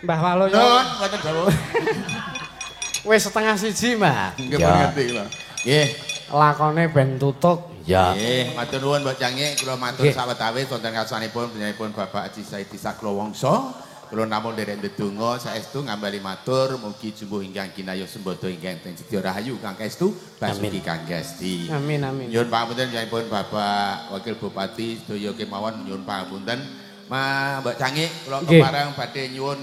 Mbah Waluyo. Nun, wonten dawuh. Wis 12:30, Mbah. Nggih, pun ngerti kula. Nggih. Lakone ben tutuk. Ya. Nggih, matur nuwun Mbok Cangik, kula matur sawetawis wonten ngarsanipun panjenenganipun Bapak Haji Saidi Saklowongso. Kula namung nderek ndedonga saestu ngambali matur mugi jumbuh ingkang kinayuh sembada ingkang ten sedya rahayu kang kaestu basuki kang gesti. Amin amin. Nyuwun pangapunten panjenenganipun Bapak Wakil Bupati sedaya kemawon nyuwun pangapunten. Ma Mbok Cangik kula kepareng badhe nyuwun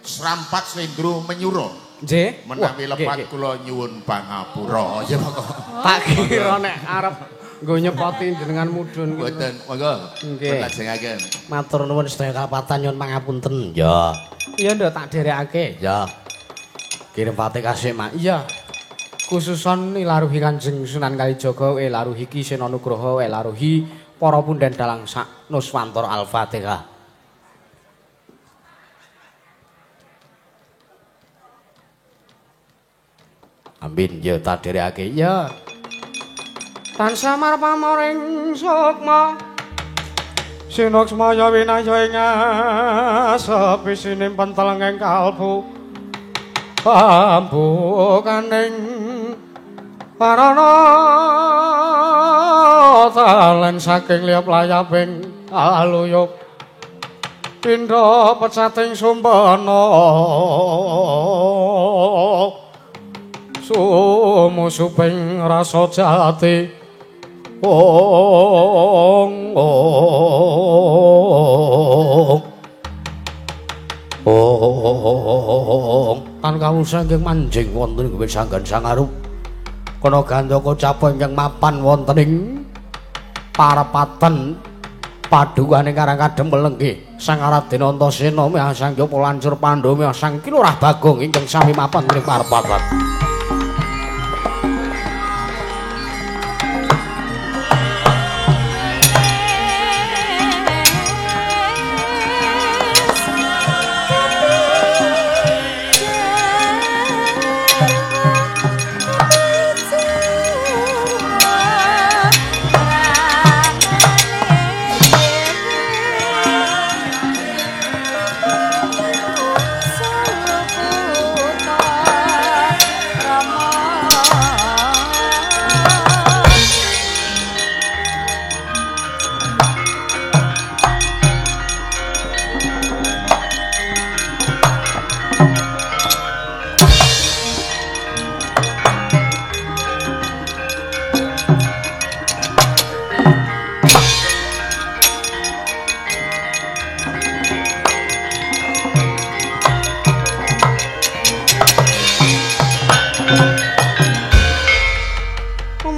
serampat slendro menyura. Nggih. Menawi lepat kula nyuwun pangapura. Ya monggo. Tak kira nek arep nggo nyepoti jenengan mudhun. Mboten, monggo. Nggih. Lajengaken. Matur nuwun sedaya kapatan nyuwun pangapunten. Ya. Iya nduk tak dherekake. Ya. Kirim Fatihah sik, Mak. Iya. Khususon ilaruhi Kanjeng Sunan Kalijaga, ilaruhi Ki Sena Nugroho, ilaruhi para punden dalang sak Nuswantara. Al-Fatihah. Amin ya tak dherekake. Ya. Tansah marpamoring sukma sinuksmaya winaya ing asepi sinimpen telenging kalbu pambukaning parana talen saking liyap layaping aluyup pindha pecating sumbana sumusuping rasa jati ong ong ong tan kawusa ingkang manjing wonten ing sanggan sangarup kana gandaka capa ingkang mapan wonten ing parepatan padukaning Karang Kadem Melenggi Sang Raden Antasena miyah Sang Japa Lancur Pandhawa miyah Sang Ki Lurah Bagong ingkang sami mapan ing parepatan.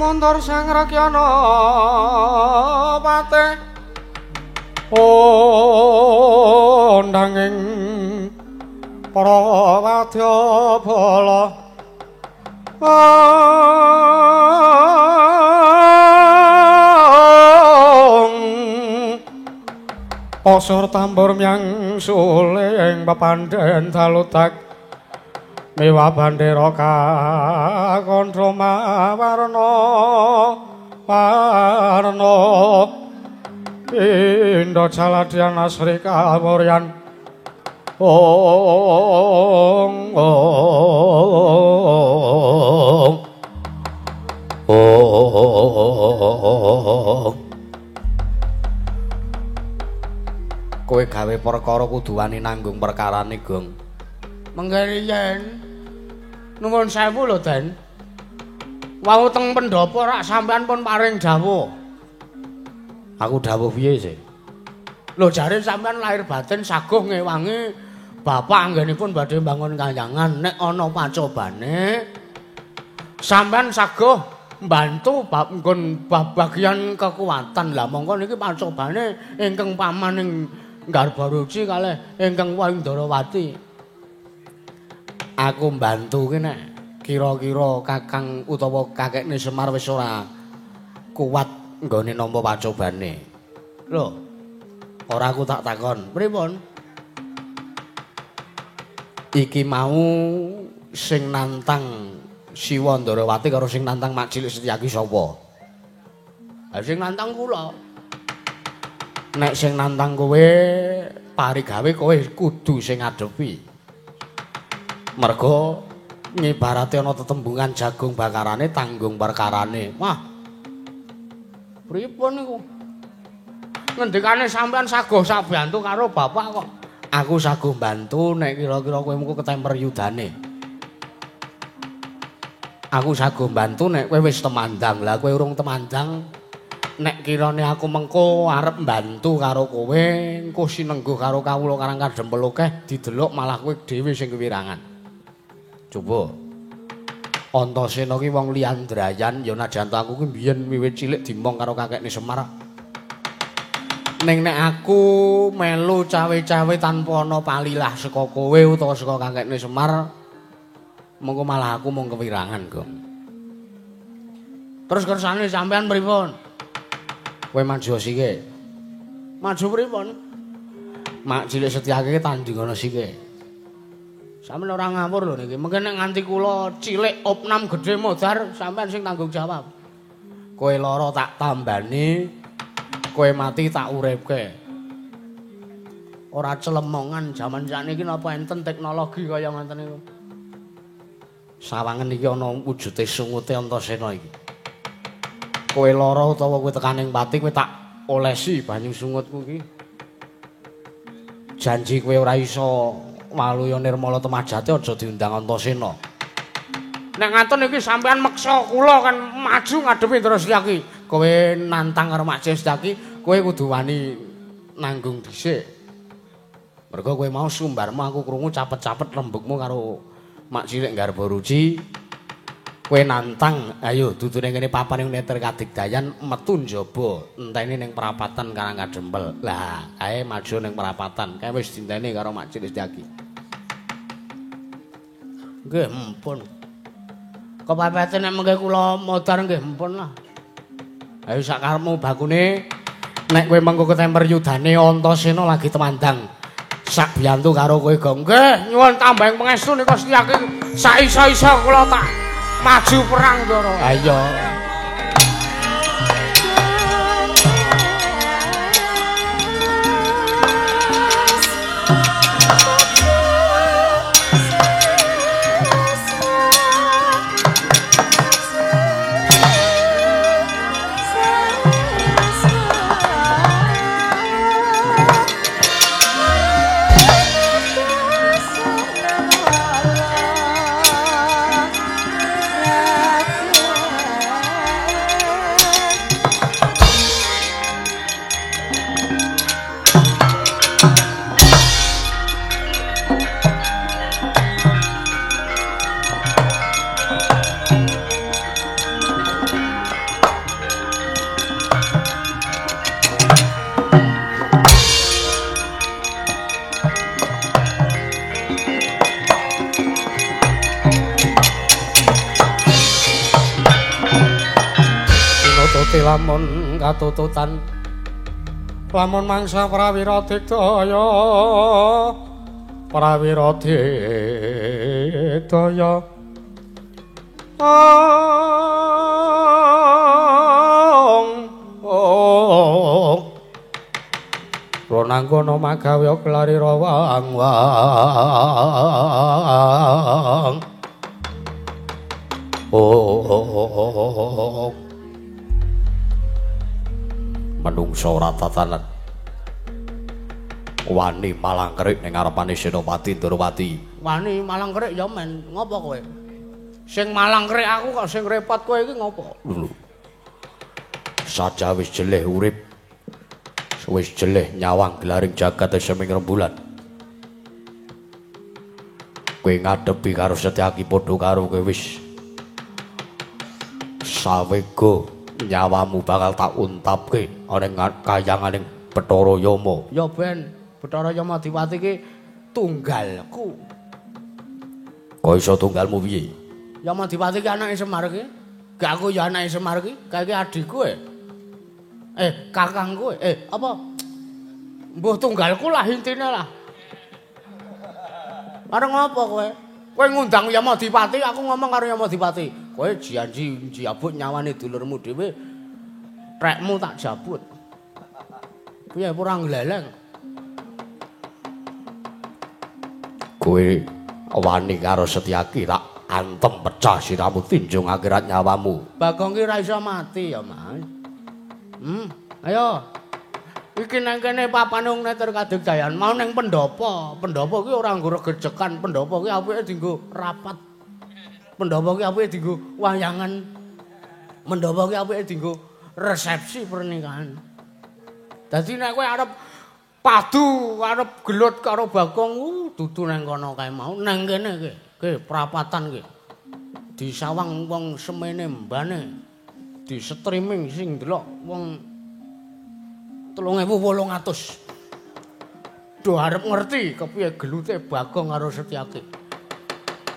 Muntur Sang Rakyana Patih ondanging para wadyabala Pasur tambur myang suling pepandhen dalutak miwah bandera kakondro mawarna warna Indha jaladyan asri kawuryan ong ong ong. Kowe gawe perkara kudu wani nanggung perkarane, Gong. Mengke yen nuwun sewu lho, Den. Wau teng pendhapa rak sampean pun paring dawuh. Aku dawuh piye sih? Lho jare sampean lahir batin saguh ngewangi bapak anggenipun badhe mbangun kahyangan nek ana pacobane sampean saguh mbantu bab nggon bab bagian kekuatan. Lah mongko niki pacobane ingkang paman ing Garbaruci kalih ingkang Waindrawati. Aku mbantu ki nek kira-kira kakang utawa kakekne Semar wis ora kuat nggone nampa pacobane. Lho, ora aku tak takon. Pripun? Iki mau sing nantang Siwa Ndarawati karo sing nantang Mak Cilik Setyaki sapa? Ha sing nantang kula. Nek sing nantang kowe parigawe kowe kudu sing ngadepi. Mergo ngibarate ana tetembungan jagung bakarane tanggung perkarane. Wah. Pripun niku? Ngendikane sampean sagoh sabantu karo bapak kok. Aku sagoh bantu nek kira-kira kowe mengko ketemper yudane. Aku sagoh bantu nek kowe wis temandang. Lah kowe urung temandang, nek kirane aku mengko arep mbantu karo kowe, engko sinengguh karo kawula Karang Kadempel akeh didelok malah kowe dhewe sing kewirangan. Coba. Antasena ki wong liyandrayan ya najan aku ki mbiyen wiwit cilik dimong karo kakekne Semar. Ning nek aku melu cawe-cawe tanpa ana palilah saka kowe utawa saka kakekne Semar, mengko malah aku mung kewirangan, Gong. Terus kersane sampean pripun? Kowe maju sike. Maju pripun? Mak cilik Setyaki tandingana sike. Sampeyan ora ngawur lho niki. Mengke nek nganti kula cilik opnam gedhe modar, sampean sing tanggung jawab. Kowe lara tak tambani, kowe mati tak uripke. Ora celemongan jaman sakniki napa enten teknologi kaya ngoten niku. Sawangen iki ana wujute sungute Antasena iki. Kowe lara utawa kowe tekaning pati kowe tak olesi banyu sungutku iki. Janji kowe ora iso waluya nirmala temajate aja diundang Antasena. Nek ngaten iki sampean meksa kula kan maju ngadepi Indra Setyaki. Kowe nantang karo Mak Setyaki, kowe kudu wani nanggung dhisik. Mergo kowe mau sumbarmu aku krungu capet-capet rembugmu karo Mak Cilik Garba Ruci. Kowe nantang, ayo dudune ngene papan ning neter kadigdayan metu njaba, enteni ning perapatan Karang Kadempel. Lah, kae maju ning perapatan, kae wis dinteni karo Mak Cilik Setyaki. Nggih, empun. Kepepete nek mengke kula modar nggih empun lah. Ayo sak karepmu bakune nek kowe mengko ketemper yudane Antasena lagi temandang. Sak biyantu karo kowe, Gong. Nggih, nyuwun tambahing pangestu nika Setyaki. Sak iso-iso kula tak maju perang, Ndara. Ayo. Lamun katututan lamun mangsa prawira digdaya prawira digdaya ong ronangkono magawe kelari rawang wang oh menungso ora tatanan wani malang kerik ning ngarepane Senopati Ndorowati. Wani malang kerik ya men, ngopo kowe? Sing malang kerik aku kok sing repot kowe iki ngopo? Lho. Saja wis jeleh urip. Wis jeleh nyawang gelaring jagat seming rembulan. Kowe ngadepi karo Setyaki padha karo kowe wis sawega nyawamu bakal tak untapke ana ing kayanganing Bathara Yama. Ya ben, Bathara Yama Dipati ki tunggalku. Kok iso tunggalmu piye? Yama Dipati ki anake Semar ki. Gak aku ya anake Semar ki, kae ki adikku e. Kakangku e. Apa? Mbuh tunggalku lah intine lah. Arep ngopo kowe? Kowe ngundang Yama Dipati, aku ngomong karo Yama Dipati. Kowe janji njabut nyawane dulurmu dhewe. Trekmu tak jabut. Piye ora ngleleng? Kowe Wani karo Setyaki tak antem pecah siramu tinjung akhirat nyawamu. Bagong ki ora iso mati ya, Mas. Ayo. Iki nang kene papane wong neter kadigdayan mau ning pendopo. Pendopo ki ora nggo regejekan, pendopo ki apike dienggo rapat. Pendopo ki apike dienggo wayangan. Pendopo ki apike dienggo resepsi pernikahan. Dadi nek kowe arep padu, arep gelut karo Bagong, dudu nang kono kae mau, nang kene ki, ki prapatan ki. Disawang wong semene mbane. Di streaming sing ndelok wong 3800. Do arep ngerti kepiye gelute Bagong karo Setyaki.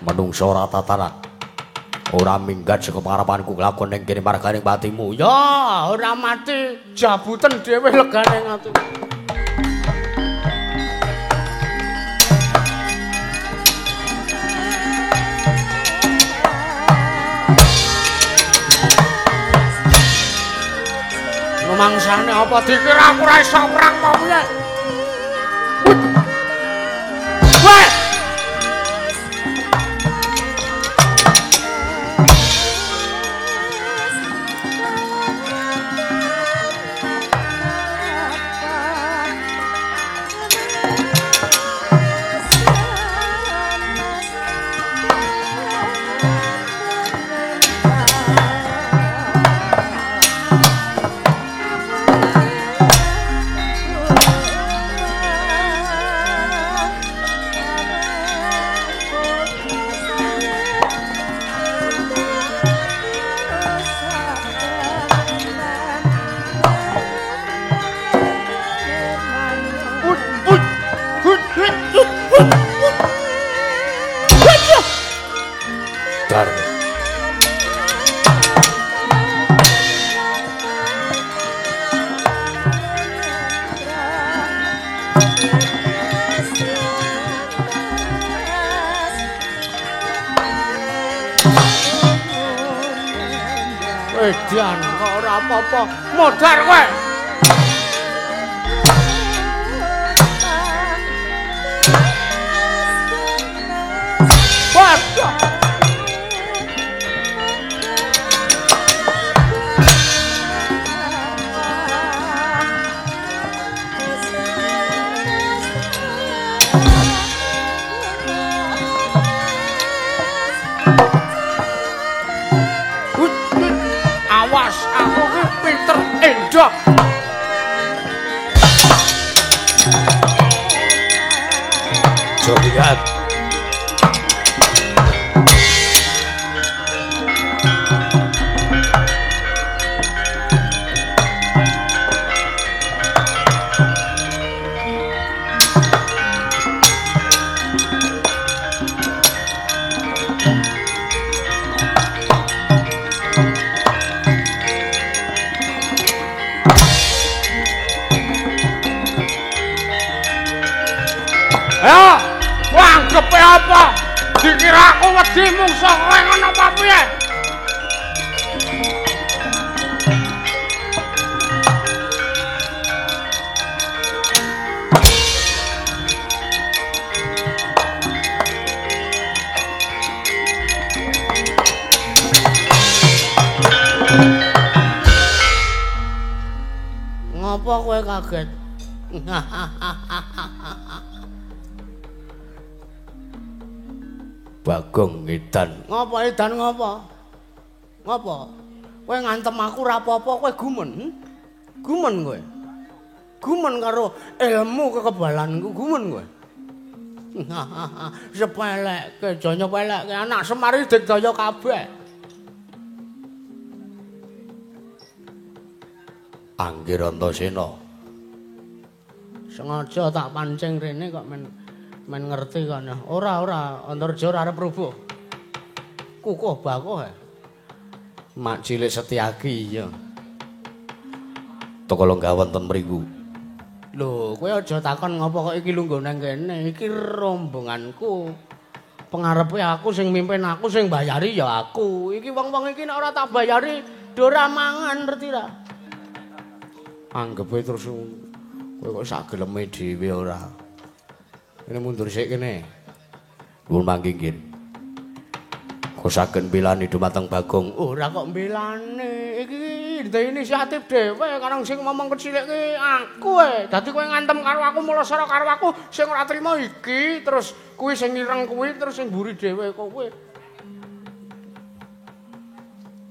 Menungso ora tataran. Ora minggat saka pangarepanku lakon ning kene marganing patimu. Ya, ora mati, jabuten dhewe legane ati. Mangsane apa dikira aku ora iso perang apa piye? Weh! Edan kok ora apa-apa, modar kowe. Waduh. Awas, aku ki pinter endok. Joget. Ayo, wanggepe apa? Dikira aku wedi mungsuh kowe ngono apa piye? Ngopo kowe kaget? Bagong edan. Ngopo edan ngopo? Ngopo? Kowe ngantem aku ora apa-apa, kowe gumun. Gumun kowe. Gumun karo ilmu kekebalanku, gumun kowe. Sepelekke, aja nyepelekke anak Semar iki digdaya kabeh. Anggir Antasena. Sengaja tak pancing rene kok men ngerti kan. Ora ora, Antarja ora arep rubuh. Kukuh bakuh. Mak cilik Setyaki iya. Toko lenggah wonten mriku. Lho, kowe aja takon ngopo kok iki lungguh nang kene. Iki rombonganku. Pengarepe aku sing mimpin, aku sing bayari ya aku. Iki wong-wong iki nek ora tak bayari do ora mangan, ngerti ra? Anggepe terus kowe kok sak geleme dhewe ora. Kene mundur sik kene. Nuwun mangke nggih. Kok saged mbelani dumateng Bagong? Ora kok mbelani. Iki inisiatif dhewe karang sing ngomong kecilik ki aku e. Dadi kowe ngantem karo aku, mulasara karo aku, sing ora trima iki, terus kuwi sing ireng kuwi, terus sing mburi dhewe kowe.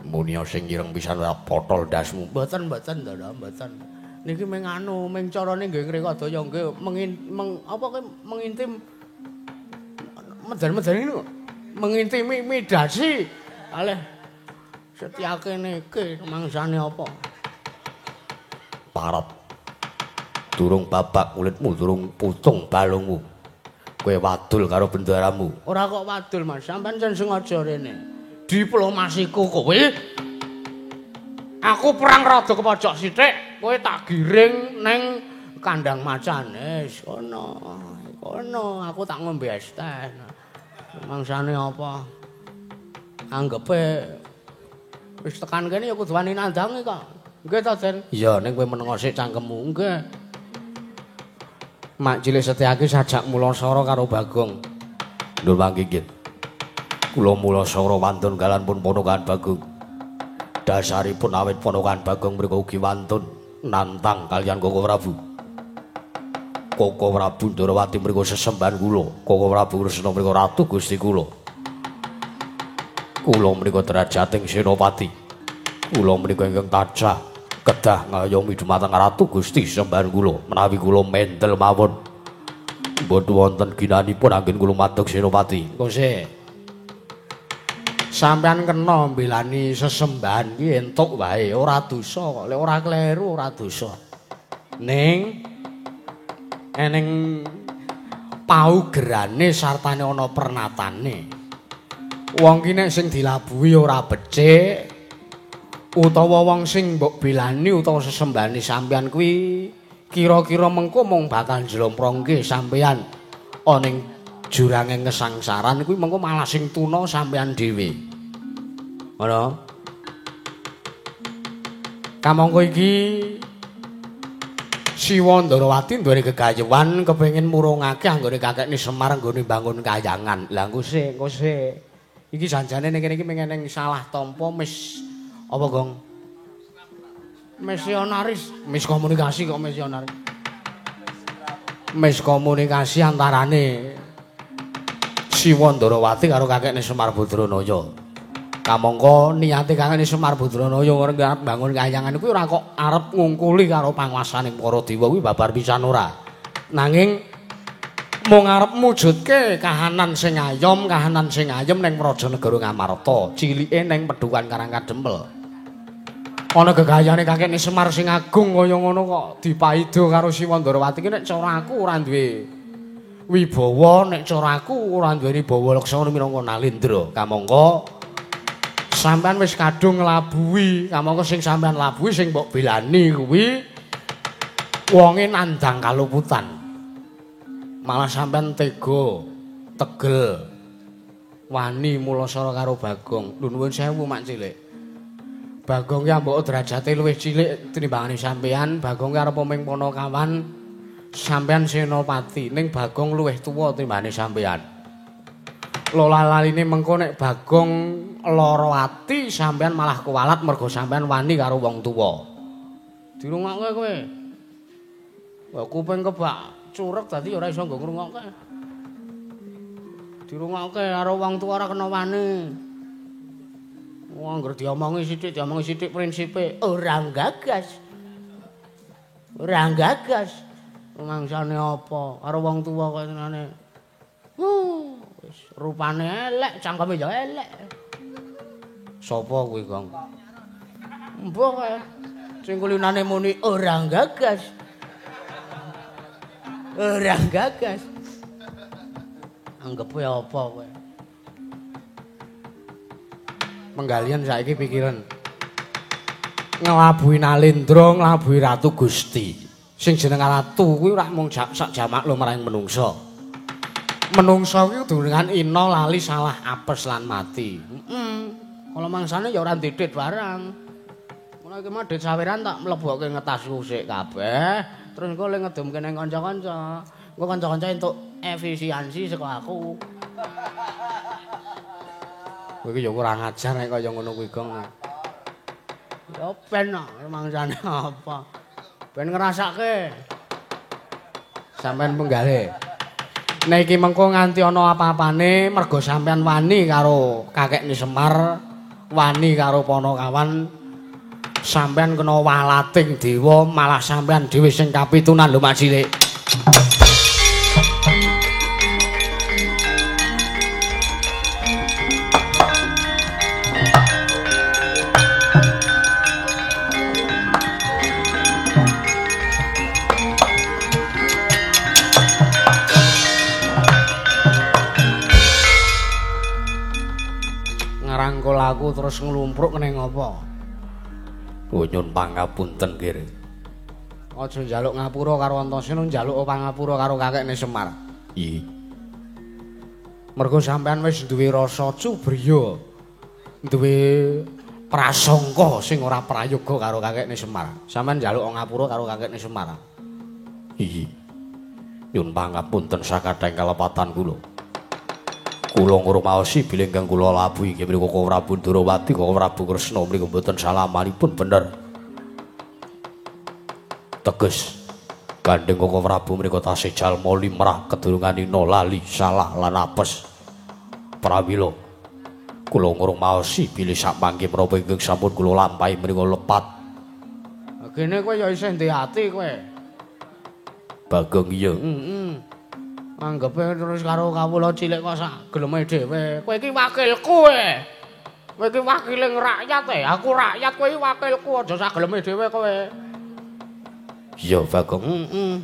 Munia sing ireng pisan ora potol ndasmu. Mboten, mboten to, mboten. Niki mung anu, mung carane nggih ngrekadaya nggih apa kuwi mengintim meden-meden niku. Mengintimidasi aleh Setyake niki mangsane apa? Parep. Durung babak kulitmu, durung putung balungmu. Kowe wadul karo bendaramu. Ora kok wadul, Mas. Sampeyan jan sengaja rene. Diplomasiku kowe. Aku perang rada kepojok sithik, kowe tak giring neng kandang macan. Wis kono. Kono aku tak ngombe es teh. Mangsane apa? Anggepe wis tekan kene ya kudu wani nandangi kok. Nggih to, Den? Iya, ning kowe meneng sik cangkemmu. Nggih. Mak cilik Setyaki sajak mulasara karo Bagong. Nur mangke nggih. Kula mulasara wantun galan pun ponokan Bagong. Dasaripun awit ponokan Bagong mriku ugi wantun nantang kaliyan Koko Prabu. Koko Prabu Ndorowati mriku sesembahan kula. Koko Prabu Kresna mriku ratu Gusti kula. Kula mriku derajating senopati. Kula mriku ingkang tansah kedah ngayomi dumateng ratu Gusti sesembahan kula. Menawi kula mendel mawon mboten wonten ginanipun anggen kula madeg senopati. Engko sik. Sampeyan kena mbelani sesembahan ki entuk wae, ora dosa kok. Lek ora kleru ora dosa. Ning eneng paugerane sartane ana pernatane. Wong ki nek sing dilabuhi ora becik utawa wong sing mbok belani utawa sesembahane sampeyan kuwi kira-kira mengko mung bakal njlomprongke sampeyan ana ing jurange kesangsaran kuwi mengko malah sing tuna sampeyan dhewe. Ngono. Kamangka iki Siwa Ndarawati duweni gegayuhan kepengin murungake anggone kakekne Semar nggone bangun kayangan. Lah engko sik, engko sik. Iki janjane ning kene iki mengeneng salah tampa mis apa, Gong? Misionaris, miskomunikasi kok misionaris. Miskomunikasi antarane Siwa Ndarawati karo kakekne Semar Badranaya. Kamangka niate kakekne Semar Badranaya arep bangun kayangan kuwi ora kok arep ngungkuli karo panguasane para dewa kuwi babar pisan ora. Nanging mung arep mujudke kahanan sing ayom, kahanan sing ayem ning Praja Negara Ngamarta, cilike ning Pedukan Karangkadempel. Ana gegayane kakekne Semar sing agung kaya ngono kok dipaido karo Siwa Ndarawati ki nek cara aku ora duwe wibawa, nek cara aku ora duweni bawa laksana minangka Nalendra. Kamangka sampean wis kadung nglabuhi, kamangka sing sampean labuhi sing mbok belani kuwi wonge nandhang kaluputan. Malah sampean tega, tegel, wani mulasara karo Bagong. Lho nuwun sewu mak cilik. Bagong ki ambok derajate luwih cilik tinimbangane sampean, Bagong ki arep ming panakawan sampean senopati, ning Bagong luwih tuwa timbangane sampean. Lola-laline mengko nek Bagong lara ati sampean malah kuwalat mergo sampean wani karo wong tuwa. Dirungokke kowe. Wah kuping kebak curek dadi ora iso nggo ngrungokke. Dirungokke karo wong tuwa ora kena wani. Wong anggere diomongi sithik prinsipe ora gagas. Ora gagas. Mangsane apa karo wong tuwa kok tenane. Wis rupane elek, cangkeme ya elek. Sapa kuwi, Gong? Mbah kae. Sing kulinane muni ora gagas. Ora gagas. Anggepe apa kowe? Penggalian saiki pikiran. Nglabuhi Nalendra, nglabuhi Ratu Gusti. Sing jeneng ratu kuwi ora mung sak jamak lumrahing menungsa. Menungsa kuwi kudu ina lali salah apes lan mati. Heeh. Kala mangsane ya ora ndidit barang. Mula iki mah dit saweran tak mlebokke ngetasku sik kabeh, terus engko le ngedumke nang kanca-kanca. Engko kanca-kanca entuk efisiensi saka aku. Kowe iki ya kurang ajar nek kaya ngono kuwi, Gong. Ya ben mangsane apa. Ben ngrasake. Sampeyan penggale. Nek iki mengko nganti ana apa-apane mergo sampeyan wani karo kakekne Semar, wani karo Panakawan, sampeyan kena walating dewa, malah sampeyan dhewe sing kapitunan lho Mak Cilik. Ngrangkul aku terus nglumpruk ning apa? Oh, nyun pangapunten, Nggih. Aja njaluk ngapura karo Antasena, njaluk pangapura karo kakekne Semar. Iya. Mergo sampean wis duwe rasa cubriya, duwe prasangka sing ora prayoga karo kakekne Semar. Sampean njaluk ngapura karo kakekne Semar. Iya. Nyun pangapunten sakathahing kalepatan kula. Kula ngrumaosi bilih ingkang kula labuhi inggih menika Koko Prabu Ndorowati, Koko Prabu Kresna menika mboten salamanipun bener. Teges gandeng Koko Prabu menika tasih jalma limrah kedurunganina lali salah lan apes. Pramila kula ngrumaosi bilih sakmangke menapa ingkang sampun kula lampahi menika lepat. Gene kowe ya isih ndek ati kowe. Bagong iya. Heeh. Anggepe terus karo kawula cilik kok sak geleme dhewe. Kowe iki wakilku e. Kowe iki wakiling rakyat e. Aku rakyat, kowe iki wakilku, aja sak geleme dhewe kowe. Iya, Bagong. Heeh.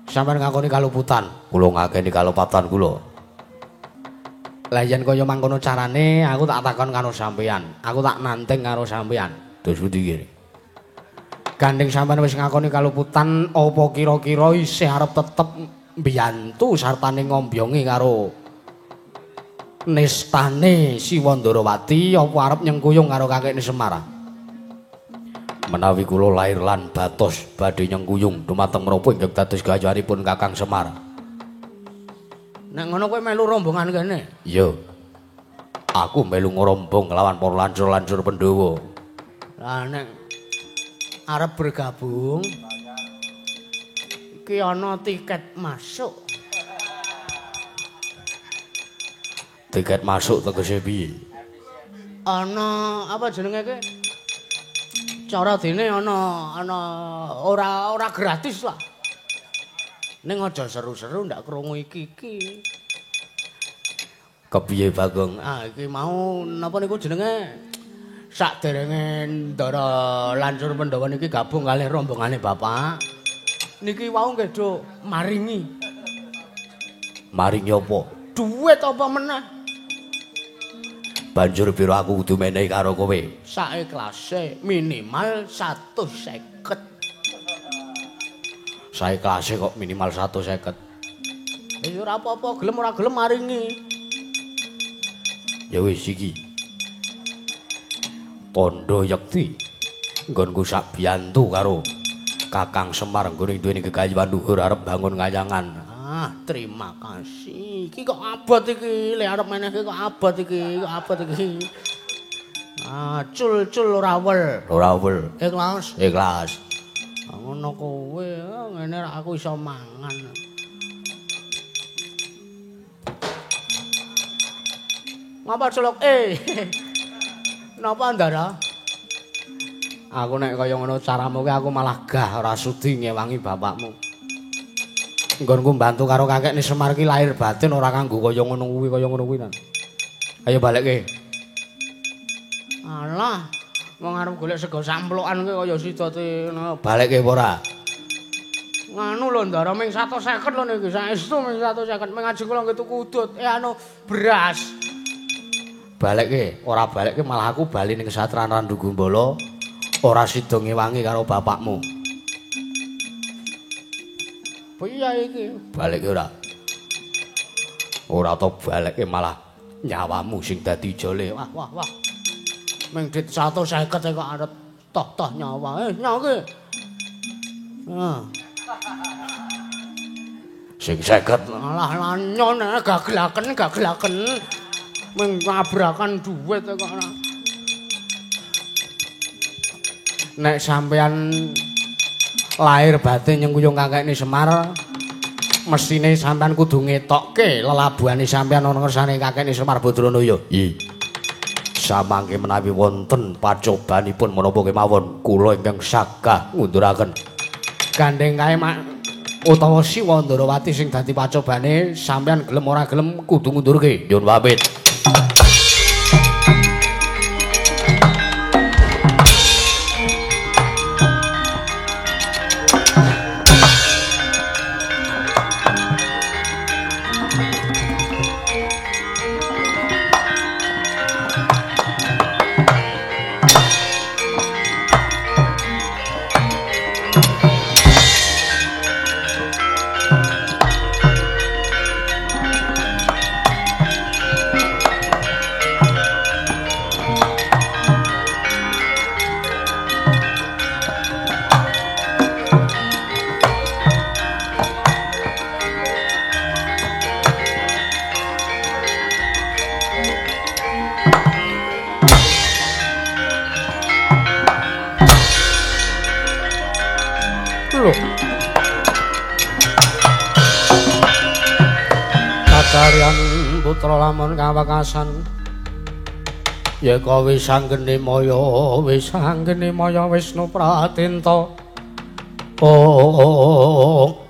Sampeyan ngakoni kaluputan. Kula ngakeni kalepatan kula. Lah yen kaya mangkono carane, aku tak takon karo sampeyan. Aku tak nanting karo sampeyan. Terus pundi iki? Gandeng sampeyan wis ngakoni kaluputan, apa kira-kira isih arep tetep mbiyantu sartane ngombyongi karo nistane Siwa Ndarawati, apa arep nyengkuyung karo kakekne Semar? Menawi kula lair lan batos badhe nyengkuyung dumateng menapa ingkang dados gayahanipun Kakang Semar. Nek ngono kowe melu rombongan kene? Iya. Aku melu ngrombong nglawan para lancur-lancur Pandhawa. Lah nek arep bergabung iki ana tiket masuk. Tiket masuk tegese piye? Ana apa jenenge iki? Cara dene ana ana ora gratis lah. Ning aja seru-seru ndak krungu iki-iki. Kepiye Bagong? Ah iki mau napa niku jenenge? Sakderenge Ndara Lancur Pandhawa niki gabung kalih rombongane bapak. Niki wau nggih do maringi. Maringi apa? Duit apa meneh? Banjur pira aku kudu menehi karo kowe? Saeklase minimal 150. Saeklase kok minimal 150. Ya ora apa-apa, gelem ora gelem maringi. Ya wis iki. Tandha yekti nggonku sak biyantu karo Kakang Semar nggone duweni gegayuhan luhur arep bangun kayangan. Ah, terima kasih. Iki kok abot iki, le arep menehke kok abot iki, kok abot iki. Ah, cul-cul ora wel. Ora wel. Ikhlas. Ikhlas. Ngono kowe, ngene ra aku iso mangan. Ngapa celok? Napa Ndara? Aku nek kaya ngono caramu ki aku malah gah ora sudi ngewangi bapakmu. Nggonku mbantu karo kakekne Semar ki lahir batin ora kanggo kaya ngono kuwi nan. Ayo balekke. Alah, wong arep golek sego samplokan ki kaya sida te. Balekke apa ora? Nganu lho Ndara ming 150 lho niki, saestu ming 150. Ming ajeng kula nggih tuku udut, anu beras. Balekke, ora balekke malah aku bali ning Satran Randu Gumbala ora sida ngewangi karo bapakmu. Piye iki? Balekke ora? Ora to balekke malah nyawamu sing dadi jole. Wah wah wah. Ming dit 150 kok arep toh-toh nyawa. Nyawa iki. Heeh. Sing 50. Alah lanyon gaglaken gaglaken. Mengabrakan duit kok ora. Nek sampean lahir batin nyengkuyung kakekne Semar, mestine sampean kudu ngetokke lelabuhane sampean ana ngersane kakekne Semar Badranaya. Iya. Samangke menawi wonten pacobanipun menapa kemawon kula ingkang sagah ngunduraken. Gandeng kae mak utawa Siwa Ndarawati sing dadi pacobane sampean gelem ora gelem kudu ngundurke. Nyuwun pamit. Kacaryan putra lamun kawekasan yeka wis anggene maya wis anggene maya Wisnu Pratinta. Oh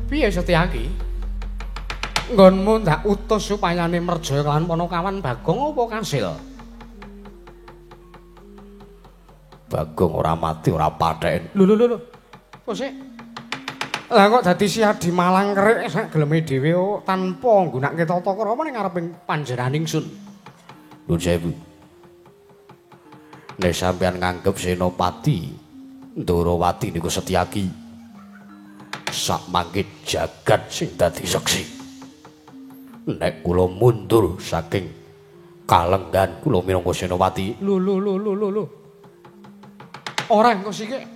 piye Setyaki nggonmu ndak utus supayane merjaya lan Panakawan Bagong apa kasil? Bagong ora mati ora patheken. Lho lho lho. Kok sik? Lah kok dadi si Adi Malang kerik sak geleme dhewe tanpa nggunakake tata krama ning ngareping panjenengan ingsun. Nuwun sewu. Nek sampeyan nganggep Senopati Ndarawati niku Setyaki, sak mangke jagat sing dadi seksi. Nek kula mundur saking kalenggan kula minangka Senopati. Lho lho lho lho lho. Ora engko sik.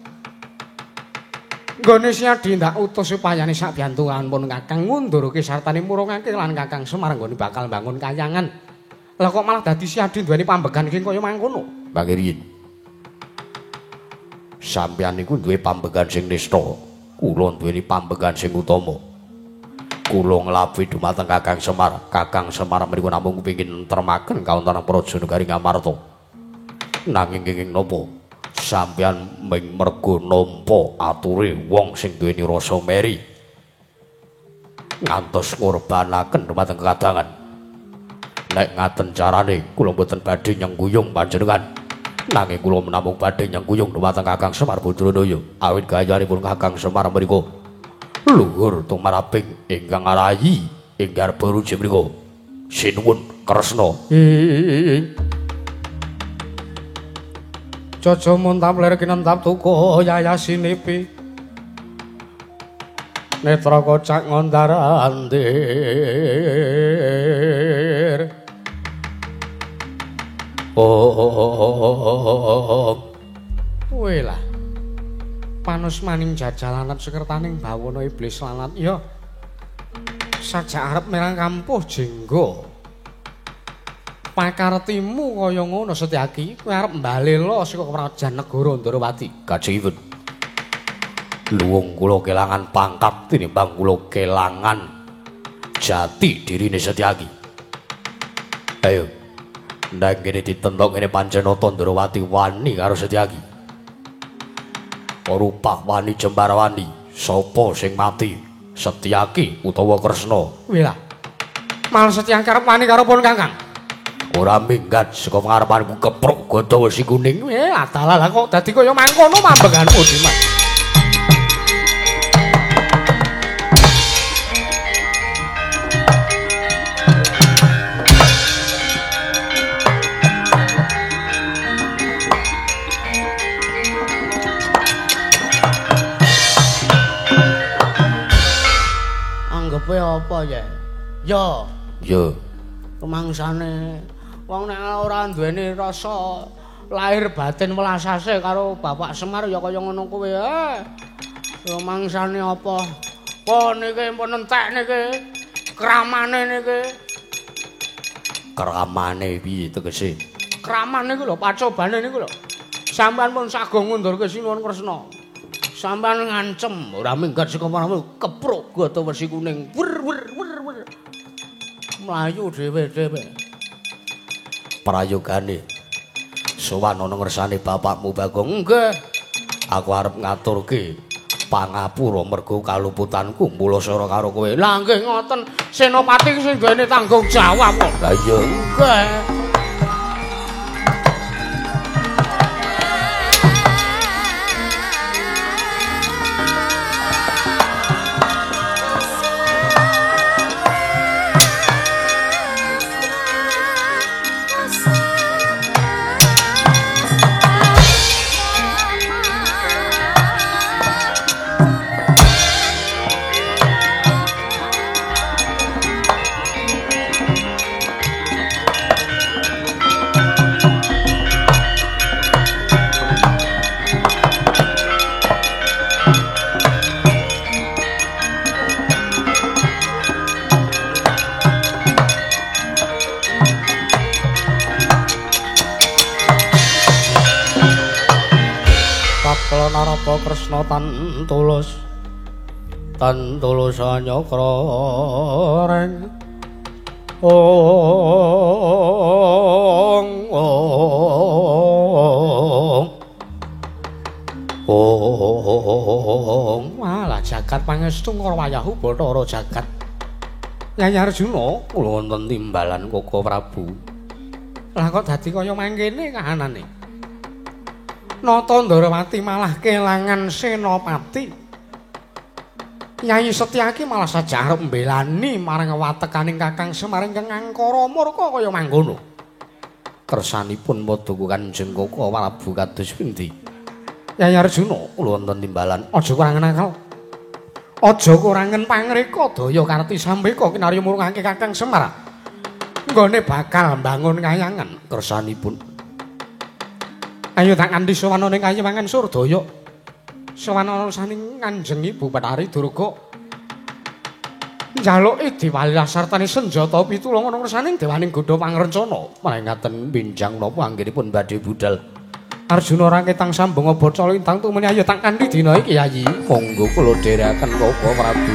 Nggone si Adi ndak utus supayane sak biyantuan pun Kakang ngundurke sartane murungake lan Kakang Semar nggone bakal bangun kayangan. Lah kok malah dadi si Adi duweni pambegan iki kaya mangkono? Pangerin. Sampeyan niku duwe pambegan sing nista, kula duweni pambegan sing utama. Kula nglabuhi dumateng Kakang Semar. Kakang Semar mriku namung kepengin ntremaken kawontenan Praja Negari Ngamarta. Nanging kenging napa? Sampeyan ming mergo nampa ature wong sing duweni rasa meri ngantos ngurbanaken dumateng kekadangan. Nek ngaten carane kula mboten badhe nyengguyung panjenengan, nanging kula namung badhe nyengguyung dumateng Kakang Semar Badranaya. Awit gayanipun Kakang Semar mriku luhur tumaraping ingkang ngarayi ing garba ruji mriku. Sinuwun Kresna. Jaja muntap lir kinentap tuku yayasinipi netra kocak ngondar andir. Oh kowe lah panus maning jajalanat sekertaning bawana iblis lanat ya sajak arep merang kampuh jenggo. Pakartimu kaya ngono Setyaki, kowe arep mbalela saka kerajaan negara Ndarawati. Kajengipun luwung kula kelangan pangkat tinimbang kula kelangan jati dirine Setyaki. Ayo ndang kene ditentok ngene Pancanata Ndarawati wani karo Setyaki. Rupah wani jembar wani, sapa sing mati? Setyaki utawa Kresna? Kuwi lah. Malah Setyaki arep wani karo pun Kakang. Ora minggat saka ngarepanku kepruk gada wesi kuning. Adalah lah kok dadi kaya mangkono mambeganmu Dimas. Anggepe apa ya? Yo. Yo. Kemangsane wong nek ora duweni rasa Lahir batin welasase karo Bapak Semar ya kaya ngono kuwi. Rumangsane apa? Pun niki pun entek niki. Kramane niki. Kramane piye tegese? Kraman niku lho, pacobane niku lho. Sampeyan pun sago ngundurke Sinuwun Kresna. Sampeyan ngancem ora minggat saka marang kepruk gata wesi kuning. Wer wer wer wer. Mlayu dhewe-dhewe. Prayogane sowan ana ngersane bapakmu Bagong. Nggih. Aku arep ngaturke pangapura mergo kaluputanku mulasara karo kowe. Lah nggih ngoten, Senopati sing duweni tanggung jawab kok. Lah iya. Nggih. Narapa Kresna tan tulus tan tulus nyakra reng ong ong ong. Walah jagat pangestu ngrawayahu Bathara jagat. Nyai Arjuna kula wonten timbalan Koko Prabu. Lah kok dadi kaya mangkene kahanane? Nata Ndarawati malah kelangan Senopati. Nyai Setyaki malah saja arep mbelani marang watekaning Kakang Semar ingkang angkara murka kaya mangkono. Kersanipun padha Kanjeng Koko Prabu kados pundi? Nyai Arjuna kula wonten timbalan. Aja kurangen akal. Aja kurangen pangreka daya karti sambeka kinarya murungake Kakang Semar. Nggone bakal mbangun kayangan kersanipun. Ayo tak nganti sowan ning Kayiwangan Surdaya. Sowan ana saning Kanjeng Ibu Bathari Durga. Njaluki diwali sartane senjata pitulung ana ngersaning dewaning Godha Pangrencana. Menawi benjang napa anggenipun badhe budal. Arjuna ora ketang sambung bocah lintang tumeni ayo tak kanthi dina iki Yayi. Monggo kula dherekaken Koko Prabu.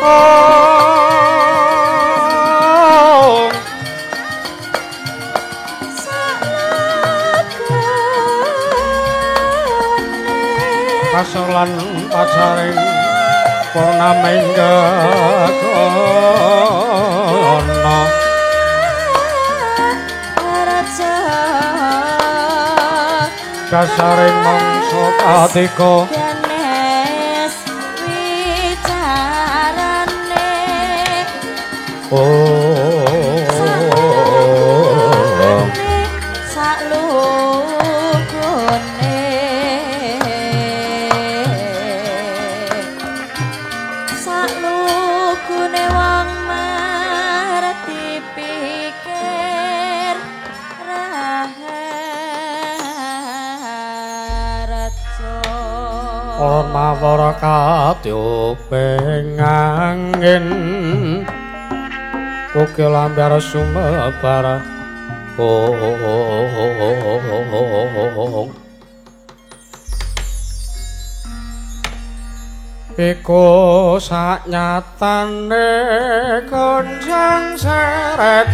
Oh. Kasur lan pacaring purnaming gagana kasaring mangsa katika ganes wicarane. Saklugune wong marti pikir raharjo. Ora katyuping angin ukil ambyar sumebar. Iku saknyatane gonjang seret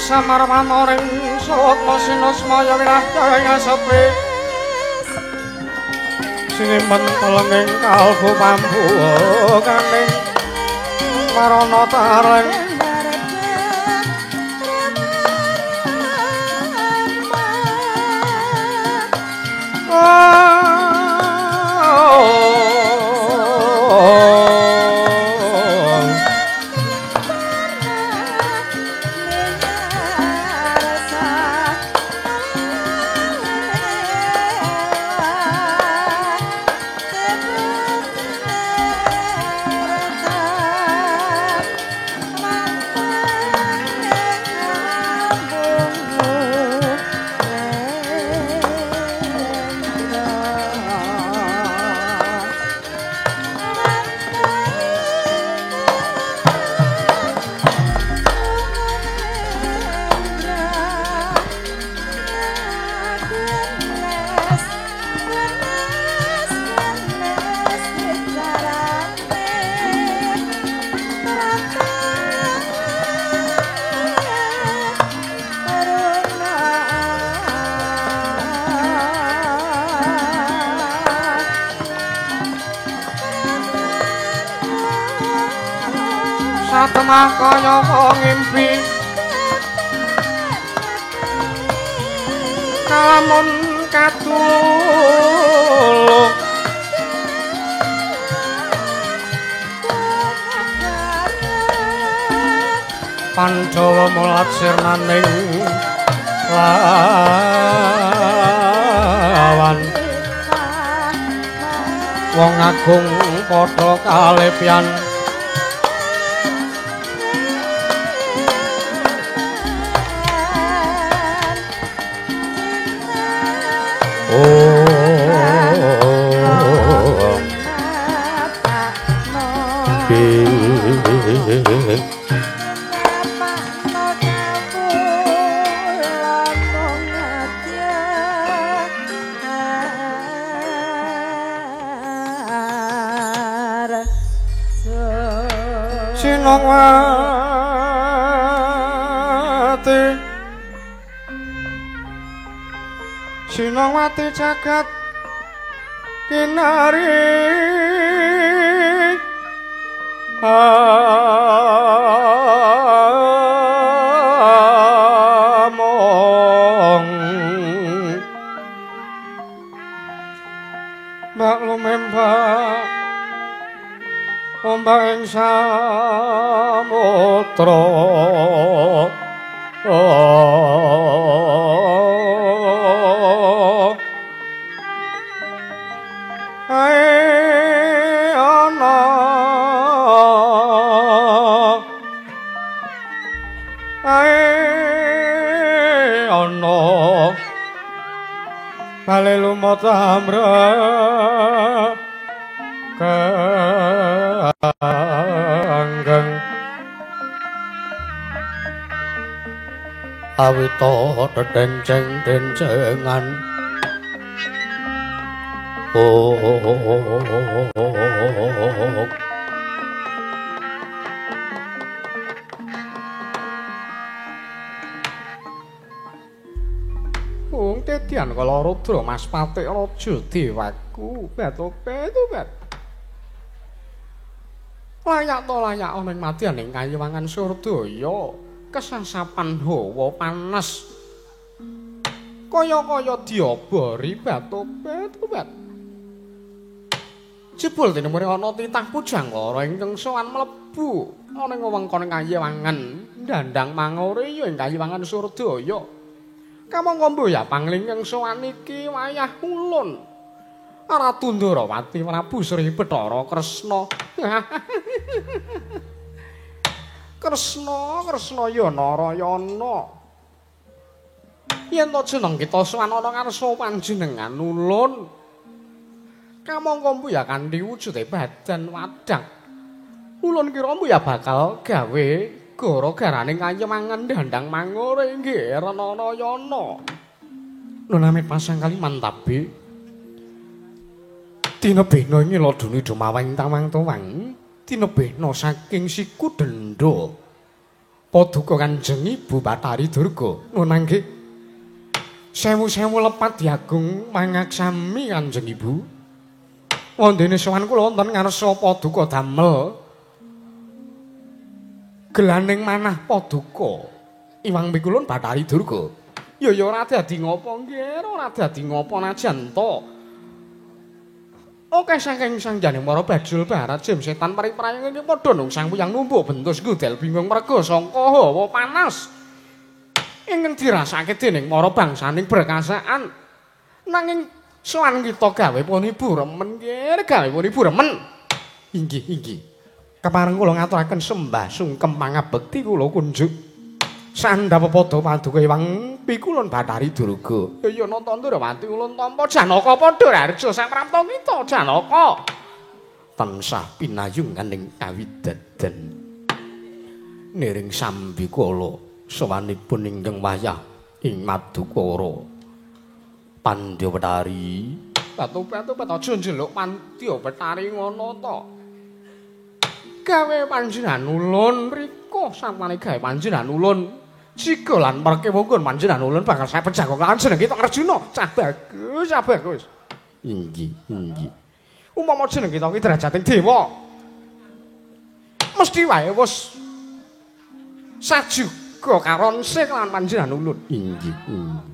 samarmana ring sukma sinusmaya winahya ing asepi sinimpen telenging kalbu pambukaning marana tareng satemah kaya wong ngimpi kalamun katulung Pandhawa mulat sirnaning lawan wong agung padha kalepyan. Sinongwati Sinongwati jagat kinari putra. Ae ana ae ana bale lumut amre kanggeng awita dedenceng-dencengan. Oh, wong tedian kala Rudra Mas Patik Raja Dewaku batu-batu. Layak to layak ana ing madyan ing kayiwangan Surdaya, kesasapan hawa panas. Kaya-kaya diobori batu-batu. Jebul tinemune ana titah Pujangloro ingkang sowan mlebu ana ing wewengkon kayiwangan ndandang mangore ya ing kayiwangan Surdaya. Kamangka mboya panglingkang sowan iki wayah ulun Ratu Ndorowati Prabu Sri Bathara Kresna. Kresna Kresna ya Narayana. Yen to jeneng kita sowan ana ngarsa panjenengan ulun. Kamangka mboya kanthi wujude badan wadak. Ulun kira mboya bakal gawe gara-garane kayemangan dandang mangure nggih Renarayana. Nun amit pasang kaliman tabi. Tinebihna ing ladune dumaweng tawang-tawang, tinebihna saking siku dendha. Paduka Kanjeng Ibu Bathari Durga. Nun nggih. Sewu-sewu lepat diagung mangaksami Kanjeng Ibu. Wondene sowan kula wonten ngarsa paduka damel gelaning manah paduka Iwang Pikulun Bathari Durga. Ya ya ora dadi ngopo nggih, ora dadi ngopo najan to. Oke saking sangjane para bajul barat jim setan pari-prayang iki padha nungsang puyang numpuk bentus gudel bingung merga sangka hawa panas ingkang dirasake dening para bangsaning berkasaan. Nanging sowan kita gawe pun ibu remen nggih, gawe pun ibu remen. Inggih, inggih. Kepareng kula ngaturaken sembah sungkem pangabekti kula kunjuk sandhap pepadha paduka Iwang Pikulun Bathari Durga. Ya nata Ndrawati ulun tampa Janaka padha harja saprapta kita Janaka. Tansah pinayungan ing kawidadan. Niring sambikala sowanipun ingkang wayah ing Madukara. Pandya Betari. Batu-batu aja njeluk Pandya Betari ngono to. Gawe panjenengan ulun rika samane gawe panjenengan ulun siga lan perkewa nggon panjenengan ulun bakal saya pejangkau lan jeneng kita Arjuna. Cah bagus, cah bagus. Inggih, inggih. Umpama jeneng kita iki derajating dewa mesti wae wis sajuga karonse lan panjenengan ulun. Inggih, inggih.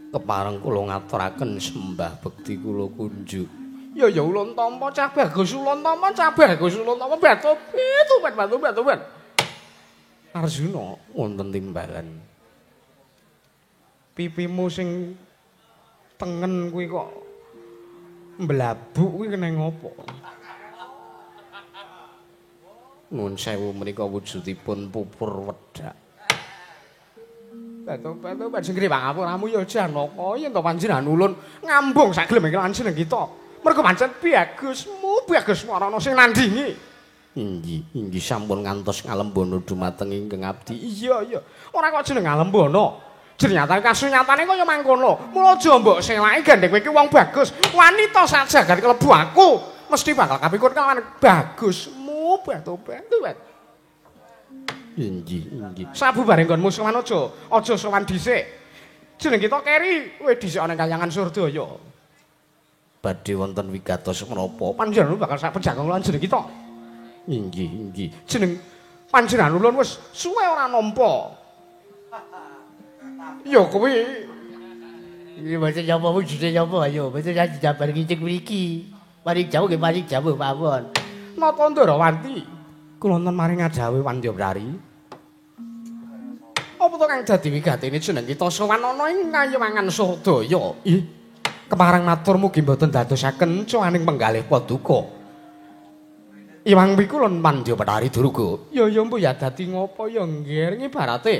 Kepareng kula ngaturaken sembah bekti kula kunjuk. Ya ya ulun tampa cah bagus ulun tampa cah bagus ulun tampa batu batu batu batu. Arjuna wonten timbalan. Pipimu sing tengen kuwi kok mblabuk kuwi kena ngopo? Nuwun sewu menika wujudipun pupur wedak. Batu-batu panjenengan pangapuramu ya Janaka yen to panjenengan ulun ngambung sak gelem lan jeneng kita. Mergo pancen bagusmu, bagusmu ora ana sing nandingi. Inggih, inggih sampun ngantos ngalembana dumateng ingkang abdi. Iya, iya. Ora kok jeneng ngalembana. Jernyatane kasunyatane kaya mangkono. Mula aja mbok selaki gandeng kowe iki wong bagus. Wanita sak jagat klebu aku mesti bakal kapikut kelawan bagusmu, batu-batu. Inggih, inggih. Sabubare nggonmu sowan aja, aja sowan dhisik. Jeneng kita keri, kowe dhisik ana kayangan Surdaya. Badhe wonten wigatos menapa? Panjenengan bakal sak pejangkong lan jeneng kita. Inggih, inggih. Jeneng panjenengan ulun wis suwe ora nampa. Ya kuwi. Iki mboten napa wujude napa ayo, mboten dijabar ngicik mriki. Paring jauh nggih paring jauh mawon. Nata Ndarawanti. Kula wonten maring ngadhawuhi Wandyabari. Apa to kang dadi wigatene jeneng kita sowan ana ing Kayiwangan Surdaya? Ih, kepareng matur mugi mboten dadosaken cuwaning penggalih paduka. Iwang Pikulun Wandyabari Durga. Ya ya mbuh ya dadi ngopo ya nggih ibarate.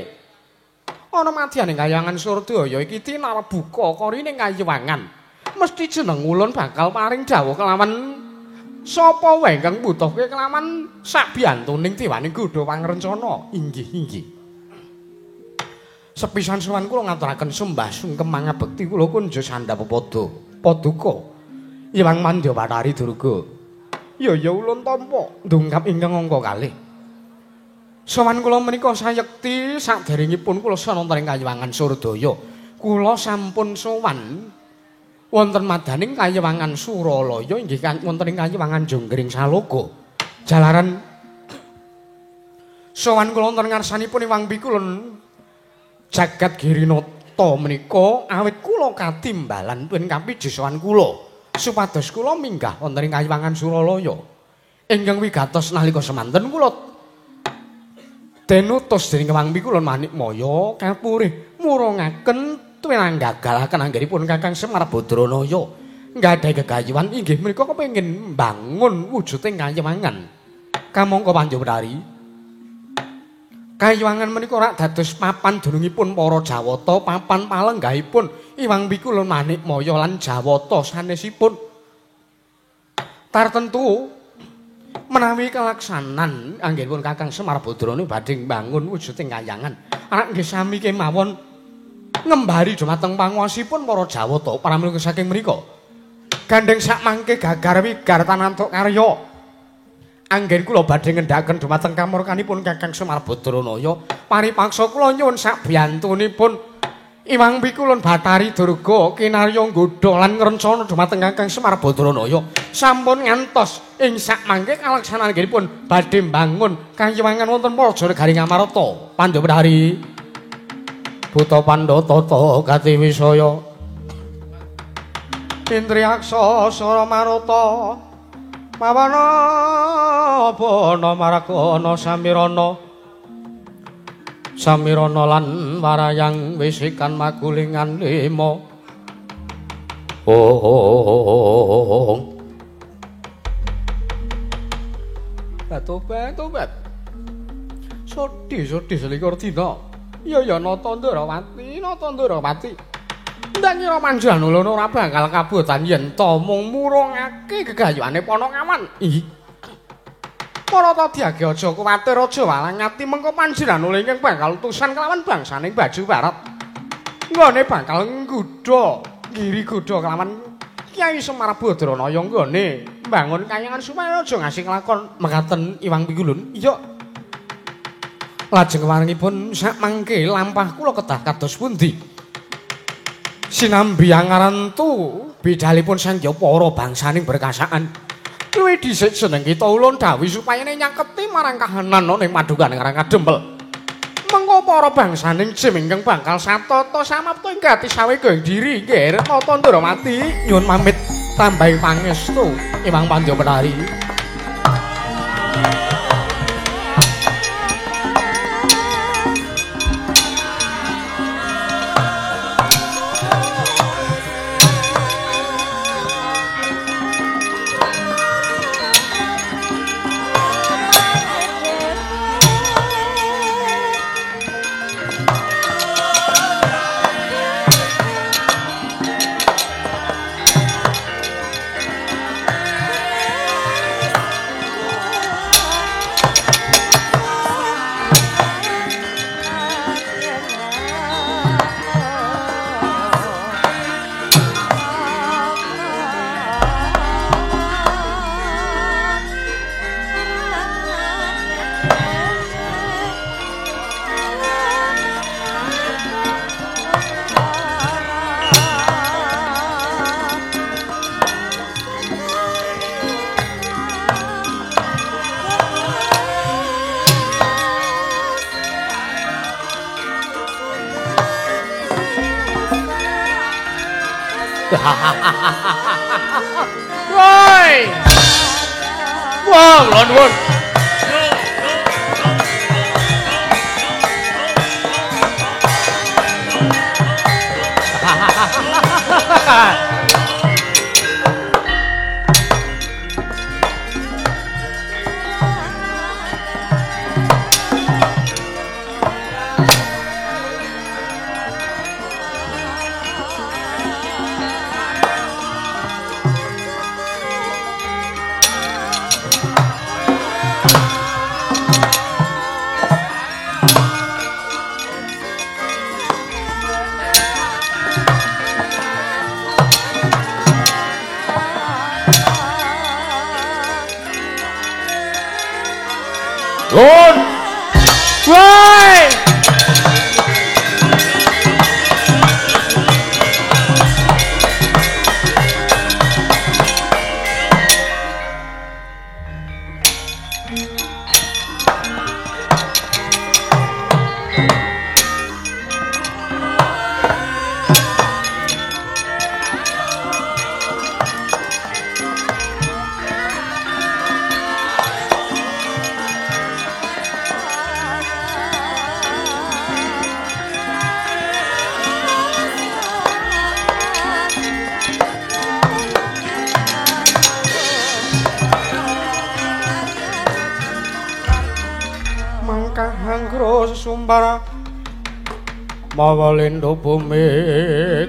Ana madyaning Kayiwangan Surdaya iki tinarbuka korine Kayiwangan. Mesti jeneng ulun bakal paring dawuh kelawan sapa wae ingkang mbutuhke kelawan sabiyantuning dewaning godha pangrencana. Inggih inggih. Sepisan sowan kula ngaturaken sembah sungkem mangabekti kula kunjo sandhap pada paduka Hyang Mandyawatari Durga. Ya ya ulun tampa ndungkap ingkang angka kalih. Sowan kula menika sayekti saderengipun kula wonten ing Kayiwangan Surdaya. Kula sampun sowan wonten madaning Kayiwangan Suralaya inggih wonten ing Kayiwangan Jonggring Saloka. Jalaran sowan kula wonten ngarsanipun Hyang Pikulun Jagat Girinata menika awit kula katimbalan pun kapiji sowan kula supados kula minggah wonten ing Kayiwangan Suralaya. Ingkang wigatos nalika semanten kula denutus dening Hyang Pikulun Manikmaya kapurih murungaken tuwinang gagalaken anggenipun Kakang Semar Badranaya nggadahi gegayuhan inggih menika kepengin mbangun wujuding Kayiwangan. Kamangka Panjawari Kayiwangan menika rak dados papan dunungipun para Jawata, papan palenggahipun Hyang Pikulun Manikmaya lan Jawata sanesipun. Tartentu menawi kalaksanan anggenipun Kakang Semar Badranaya badhe mbangun wujuding kayangan, arak nggih sami kemawon ngembari dumateng panguwasipun para Jawata pramila saking mriku. Gandheng sakmangke gagar wigar tanantuk karya. Anggen kula badhe ngendhaken dumateng kamurkanipun Kakang Semar Badranaya, paripaksa kula nyuwun sabiyantunipun Hyang Pikulun Bathari Durga kinarya nggodha lan ngrencana dumateng Kakang Semar Badranaya sampun ngantos ing sakmangke kalaksanan anggenipun badhe mbangun kayiwangan wonten Praja Negari Ngamarta. Pandhawari Buta Pandhata Gati Wisaya Indriyaksa Sara Maruta Mawana Bana Maragana Samirana Samirana lan warayang wisikan magulingan lima. Oh. Tobat tobat. Sodhi sodhi selikur dina. Ya ya nata Ndrawati, nata Ndrawati. Ndak ngira panjenengan ulun ora bakal kabotan yen ta mung murungake gegayuhane Panakawan. Ih. Para tadiage aja kuwatir aja walang ati mengko panjenengan ulun ingkang bakal utusan kelawan bangsaning Baju Barat. Nggone bakal nggodha, ngiri godha kelawan Kyai Semar Badranaya nggone mbangun kayangan supaya aja ngasih nglakon mekaten Hyang Pikulun. Iya. Lajeng warengipun sakmangke lampah kula kedah kados pundi? Sinambi angarantu bidalipun sang para bangsaning berkasaan. Luwih dhisik jeneng kita ulun dawuh supaya nyaketi marang kahanan ana ing padukan Karang Kadempel. Mengko para bangsaning jim ingkang bakal satata samapta ing gati sawega ing diri nggih Nata Ndrawati nyuwun pamit tambahing pangestu Hyang Pandyapetari. Woi. Wah, nuwun. Sumangkah anggra sesumbara mawa lindho bumi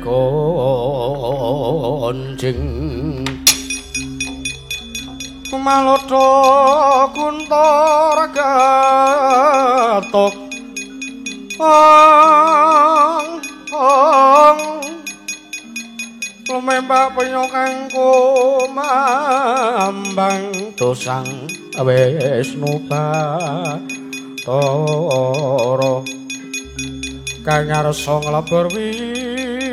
konjing Malodha Kunthara gatok ong ong lumembak penyo kang kumambang dosang Wisnu Bathara kang ngarsa nglebur wiyadi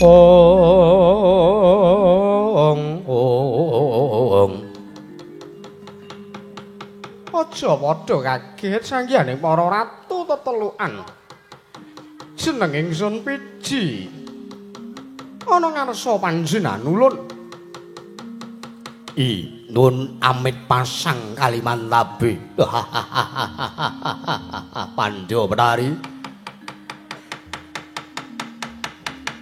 ong ong. Aja padha kaget sanggihane para ratu tetelukan. Jeneng ingsun Piji. Ana ngarsa panjenengan ulun. I nun amit pasang Kalimantabe. Pandya Betari.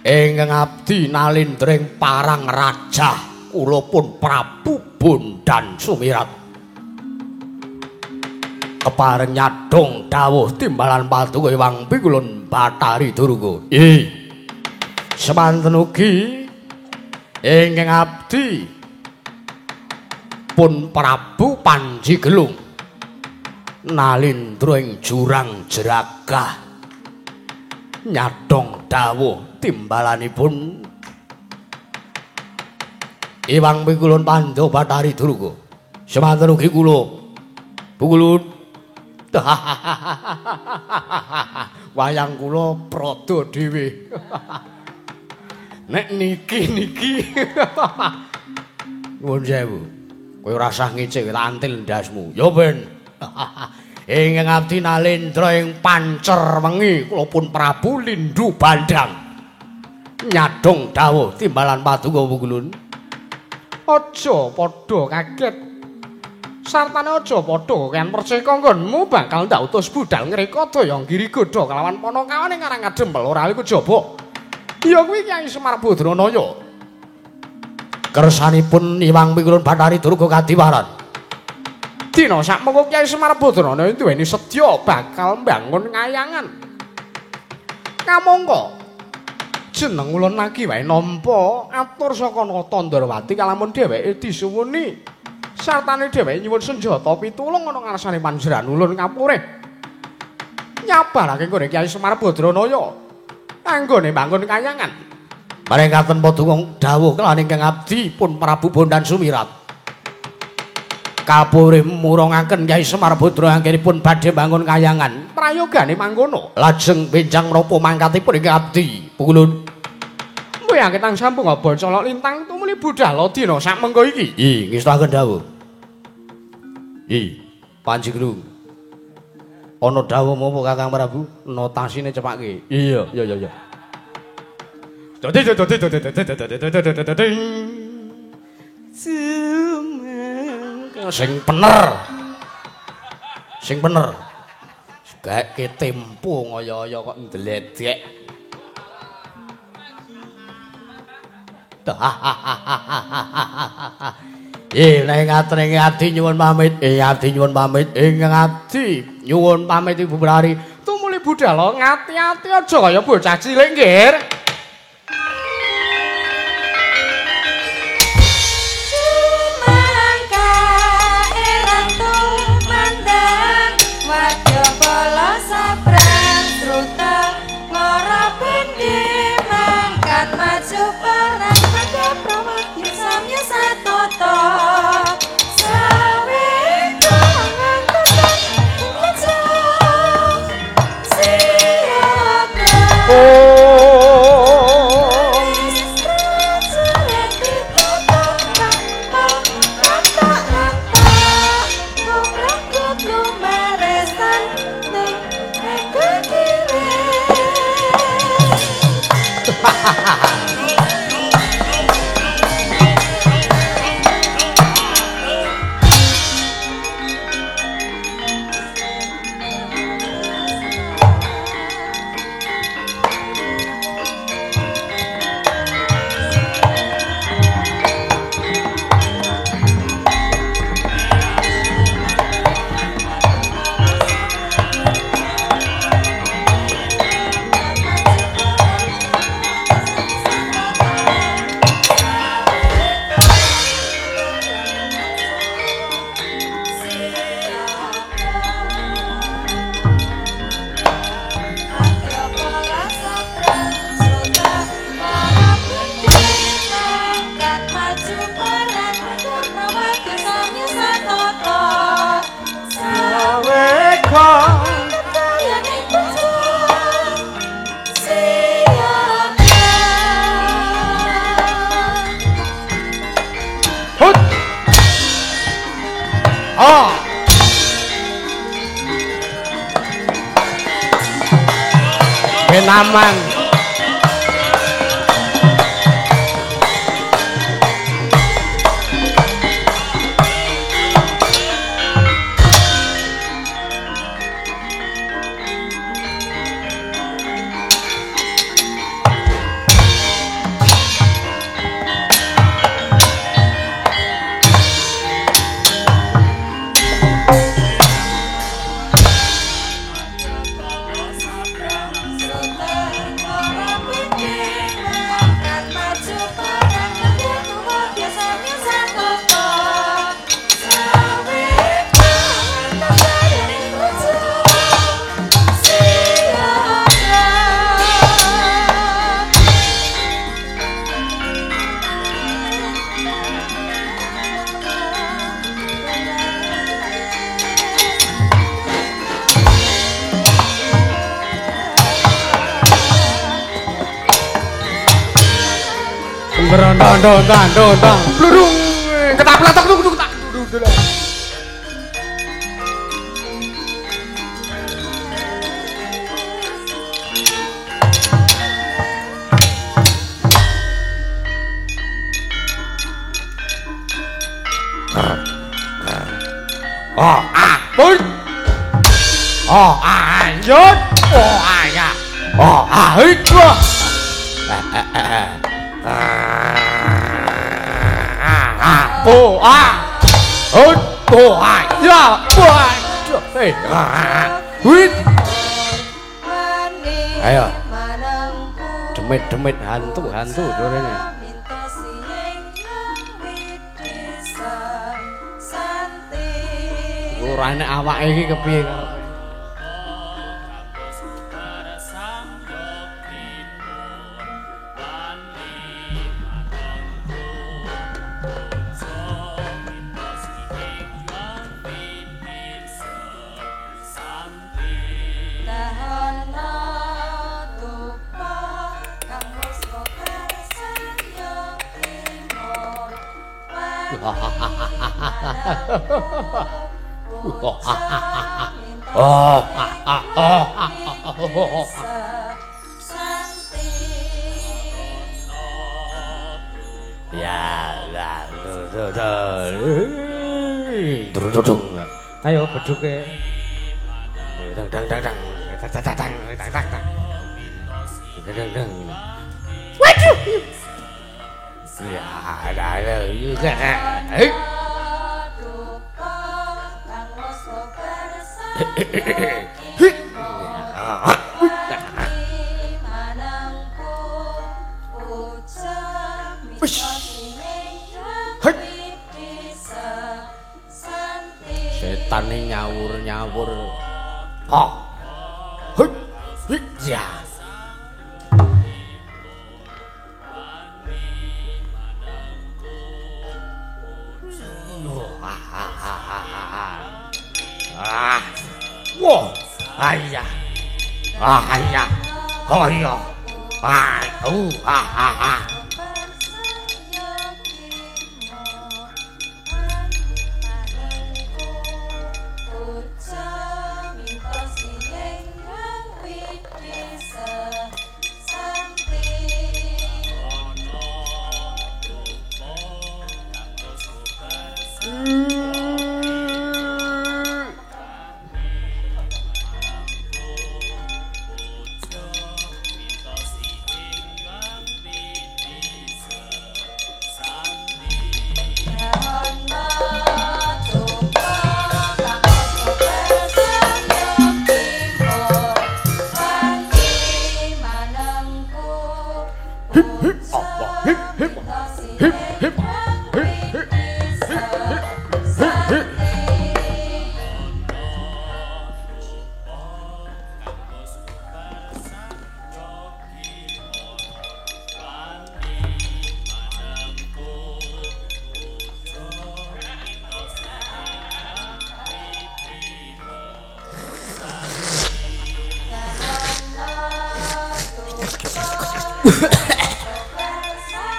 Ingkang abdi nalindring parang rajah kula pun Prabu Bondan Sumirat. Kepareng nyadong dawuh timbalan paduka Hyang Pikulun Bathari Durga. I semanten ugi ingkang abdi pun Prabu Panji Gelung nalindra ing jurang jeragah nyadong dawuh timbalanipun Hyang Pikulun Pandha Bathari Durga. Semanten ugi kula Pukulun. Wayang kula prada dhewe. Nek niki niki. Nuwun sewu. Kowe ora usah ngicik, tak antil ndasmu. Ya ben. Ingkang abdi nalendra ing pancer wengi kula pun Prabu Lindu Bandang. Nyadong dawuh timbalan paduka Pukulun. Aja padha kaget. Sartane aja padha kakean perceka nggonmu bakal ndak utus budal ngreka daya Girigodha kelawan panakawane ngarang adempel ora iku jaba. Ya kuwi Kyai Semar Badranaya. Kersanipun Hyang Pikulun Bathari Durga kadiwaran. Dina sakmengko Kyai Semar Badranaya duweni sedya bakal mbangun kayangan. Kamangka jeneng ulun lagi wae nampa atur saka Nata Ndrawati kalamun dheweke disuwuni. Sartane dheweke nyuwun senjata pitulung ana ngarsane panjenengan ulun kapurih. Nyabarake nggone Kyai Semar Badranaya anggone mbangun kayangan. Bareng katen paduka dawuh kelawan ingkang abdi pun Prabu Bondan Sumirat. Kapurih murungaken Kyai Semar Badra anggenipun badhe mbangun kayangan. Prayogane mangkono. Lajeng benjang menapa mangkatipun ingkang abdi Pukulun. Mbuyake tang sampung aba colok lintang tumuli budhal dina sakmengko iki. I ngestakaken dawuh. I Panji Gelung. Ana dawuh menapa Kakang Prabu? Notasine cepake. Iya, iya, iya, iya. Sing bener. Sing bener. Gaeke tempo ngoyo-oyo kok ndledek. Nek ngaten ing abdi nyuwun pamit, ing abdi nyuwun pamit, ing abdi nyuwun pamit Ibu Brari. Tumuli budhal ngati-ati aja kaya bocah cilik nggih. Oh. Oh. Ben aman. Dong dong dong dong blurung ketaplatak tuk tuk tak dulu. Oh ah pun. Oh ah yot. Oh ah ya. Oh ah hit. Oh ah, oh oh ah, ya, wah, hei, wih, ayo, demit-demit hantu-hantu dorene. Ora enek awake iki kepiye karepe? Oh, ah, oh, ah, oh, oh. Ya, lah, ayo beduke. Dang dang dang dang dang dang dang dang dang dang dang. Waduh. Ya, ada juga. Setan nyawur-nyawur. Ha. Hut. Hut. Ya. Ah. Wah. Ayah. Ah, ayah. Oh iya. Ah, ah, ah, ah.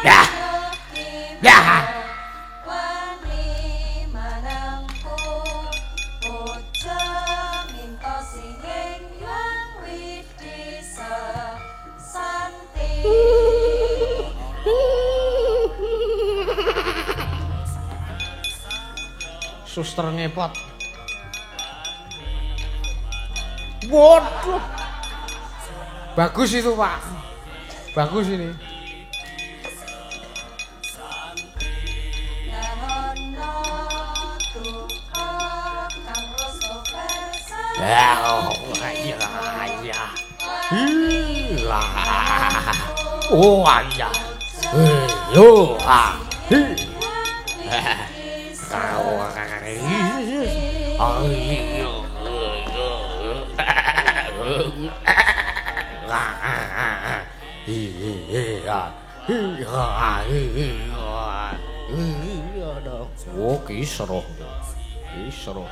Ya. Ya. Suster ngepot. Waduh. Bagus itu, Pak. Bagus ini. Oh iya. Yo ah. Oh, kisruh. Kisruh.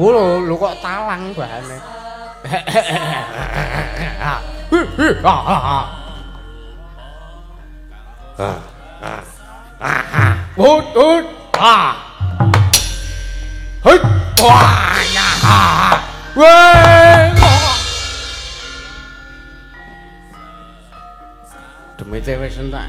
Lho, lho kok talang bahane. Demite wis entek.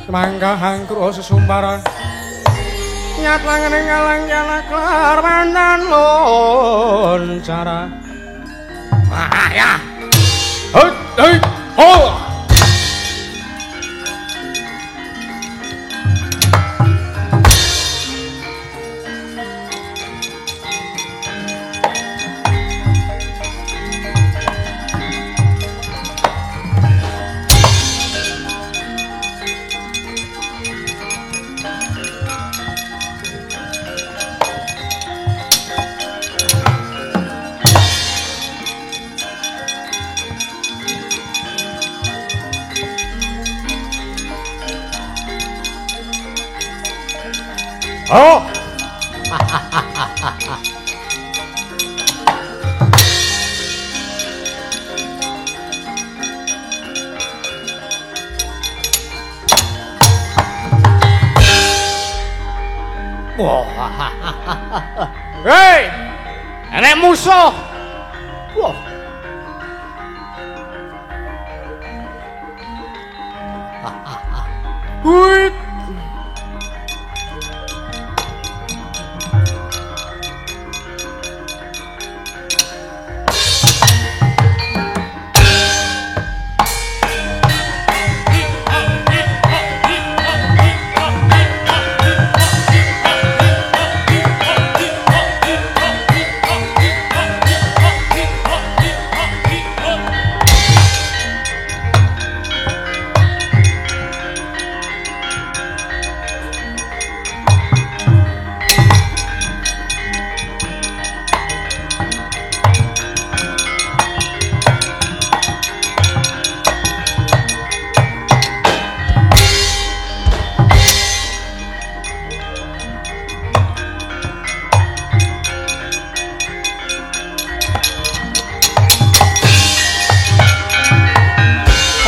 Mangga hangkro sesumbaran nyat langene ngalang jala klar mandan loncara. Ah ya. Hei hei ho. Oh. Wah. Hei, enek musuh. Wah. Wih.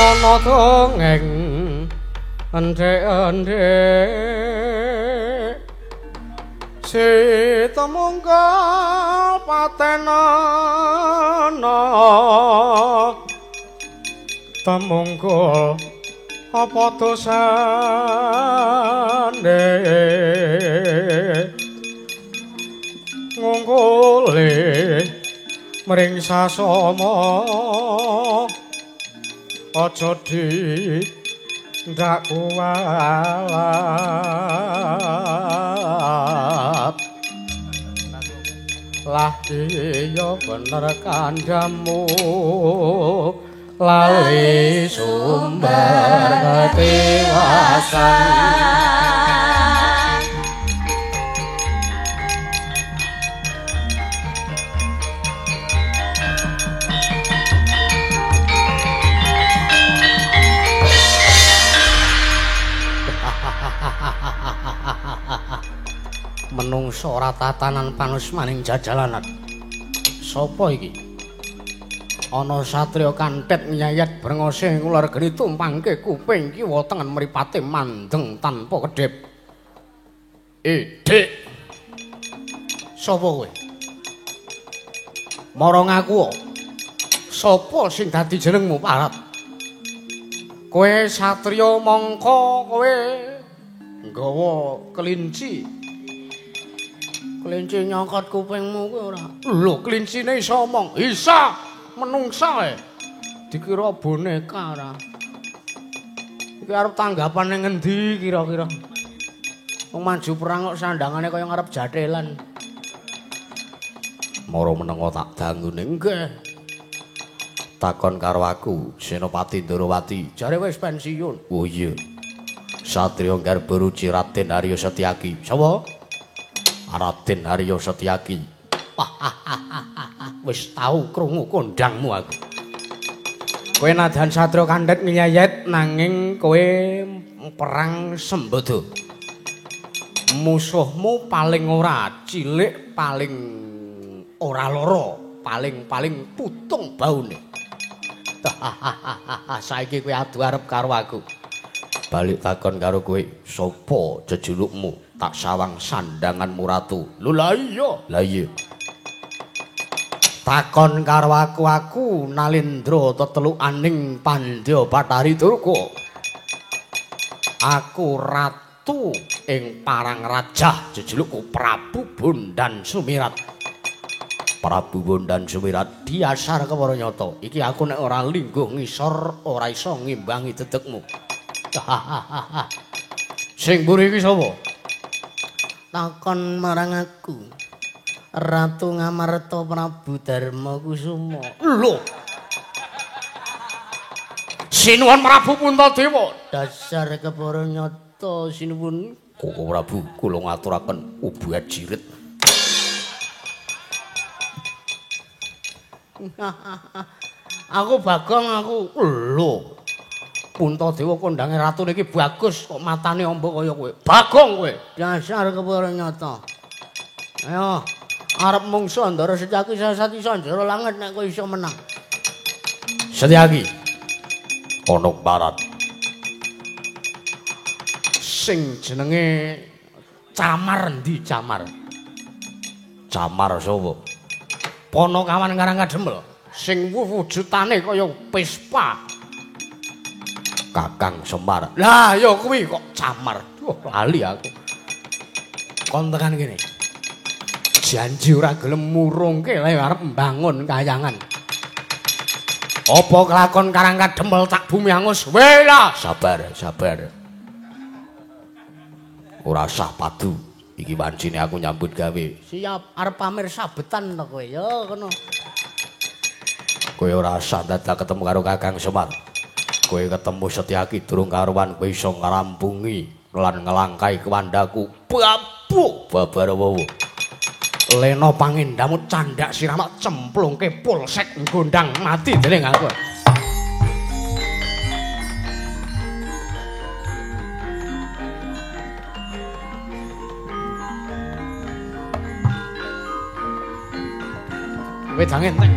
Ana dongeng endhek-endhek si tumungkul patenana tumungkul apa dosane ngungkule mring sasama aja di ndak kuwalat lah iya bener kandhamu lali sumber ketiwasan. Menungso ora tatanan panusmaning jajalanan. Sapa iki? Ana satriya kantet nyayat brengose ngular geni tumpangke kuping kiwa tengen mripate mandeng tanpa kedhip. Dik. Sapa kowe? Mara ngaku. Sapa sing dadi jenengmu, Parat? Kowe satriya mongko kowe nggawa kelinci. Kelinci nyokot kupingmu kuwi ora? Lho, kelincine iso omong. Isa, menungsa e. Dikira boneka ora. Iki arep tanggapane ngendi kira-kira? Wong maju perang kok sandangane kaya ngarep jathelan. Mara menengo tak danggune. Nggih. Takon karo aku, Senopati Ndorowati. Jare wis pensiun. Oh iya. Satriya Garba Ruci Raden Arya Setyaki. Sapa? Raden Arya Setyaki. Wis tau krungu kondangmu aku. Kowe nadyan satriya kandhet nglyayet nanging kowe perang sembada. Musuhmu paling ora cilik, paling ora lara, paling-paling putung baune. Saiki kowe adu arep karo aku. Balik takon karo kowe, sapa jejulukmu? Tak sawang sandanganmu ratu. Lho lah iya. Lah iya. Takon karo aku, aku Nalindra tetelukaning Pandya Bathari Durga. Aku ratu ing Parang Rajah, jejulukku Prabu Bondan Sumirat. Prabu Bondan Sumirat diasar kepara nyata. Iki aku nek ora lingguh ngisor ora iso ngimbangi dedekmu. Sing mburi iki sapa? Takon marang aku. Ratu Ngamarta Prabu Darma Kusuma. Lho. Sinuwun Prabu Puntadewa. Dasar kepara nyata sinuwun. Koko Prabu kula ngaturaken ubuat jirit. Aku Bagong aku. Lho. Puntadewa kondange ratu niki bagus kok matane amba kaya kowe. Bagong kowe. Dasar kepara nyata. Ayo arep mungsu Ndara Setyaki sasati sanjara langet nek kowe iso menang. Setyaki. Ana barat. Sing jenenge Camar endi Camar? Camar sapa? Ponokawan Karang Kademel sing wujudane kaya Vespa. Kakang Semar. Lah ya kuwi kok Camar. Duh lali aku. Kon tekan kene. Janji ora gelem murungke lha arep mbangun kayangan. Apa kelakon Karang Kademel tak bumi angus? Wela, sabar, sabar. Ora sah padu. Iki wancine aku nyambut gawe. Siap, arep pamer sabetan to kowe. Ya kono. Kowe ora sah dadak ketemu karo Kakang Semar. Kowe ketemu Setyaki durung karuan kowe iso ngrampungi lan ngelangkai kewandaku. Babu Babarawawa. Lena pangendamu candhak siramak cemplungke polsek gondang mati dening aku. Wedange entek.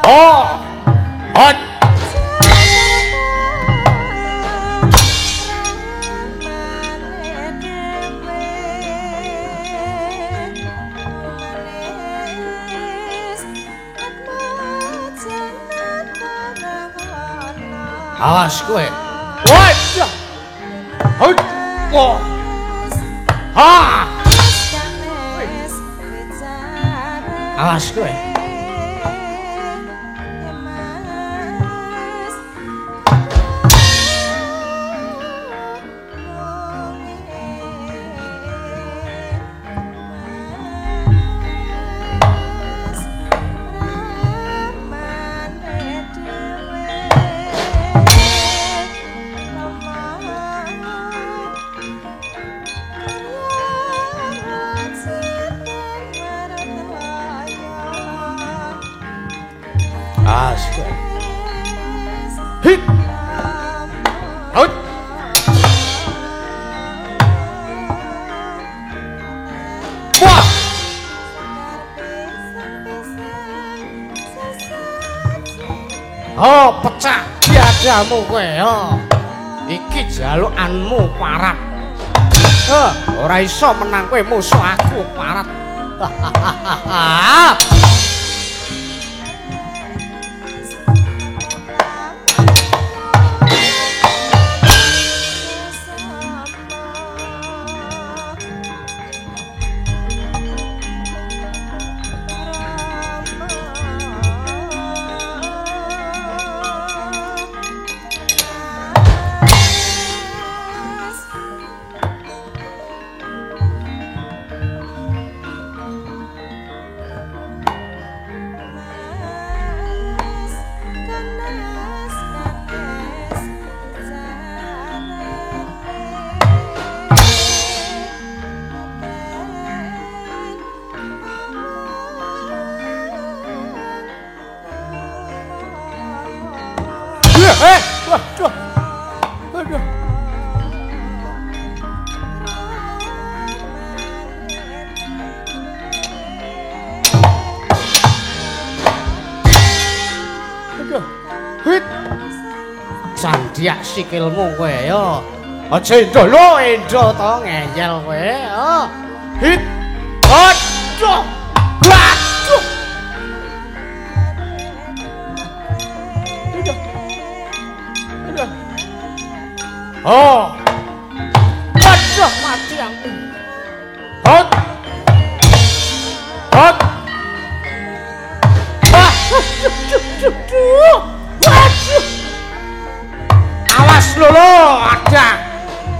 Oh! Hot! Awas kowe. Woi! Hot! Wah! Ha! Awas kowe. Oh, pecah dadamu kowe. Oh. Iki jalukanmu parat. Ora iso menang kowe musuh aku parat. Waduh. Aduh. Aduh. Hit. Sandiak sikilmu kowe ya. Aja endo lho, endo to ngeyel kowe. Oh. Hit. Aduh. Waduh. Aduh. Aduh. Oh. Waduh, mati aku. Hot. Hot. Wah. Waduh. Awas lho lho, ada.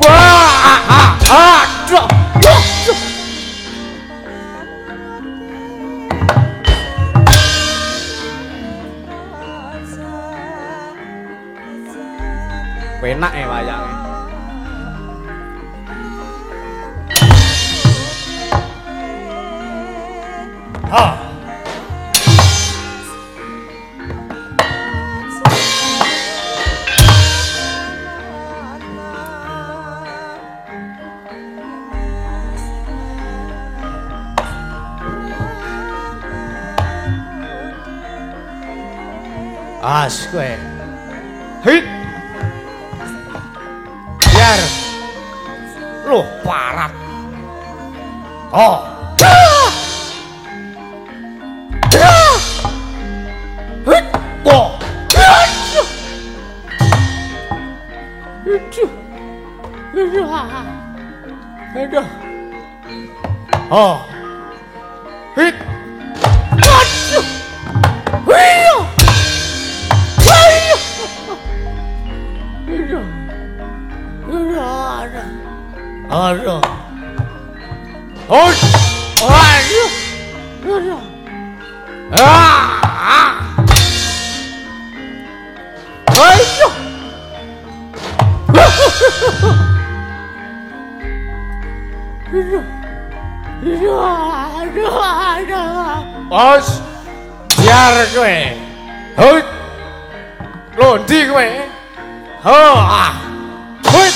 Wah, aduh. Waduh. Penak ya wayange. Ha. As kowe. Hit. Biar. Loh, parat. Oh. Hit. Oh. Aduh. Aduh. Aduh. Oh. Hit. Aduh. Aduh. Aduh. Aduh. Aduh. Oh. Aduh. Aduh. Ah. Aduh. Aduh. Aduh. Aduh. Aduh. Os. Biar kowe. Hut. Lho ndi kowe? Ho ah. Hut.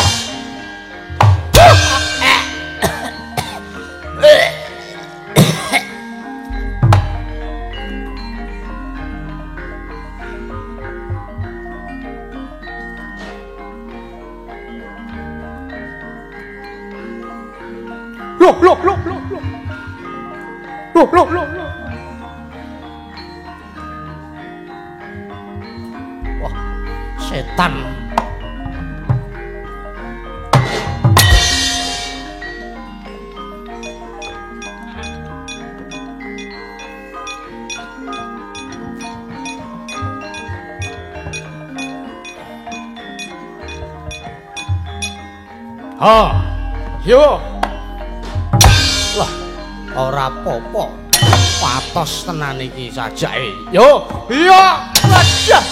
Loh, loh, loh, loh, loh. Loh, loh, loh, loh. Wah, setan. Ha, yo. Wah, ora apa-apa. Patos tenan iki sajake. Yo, iya, wadah.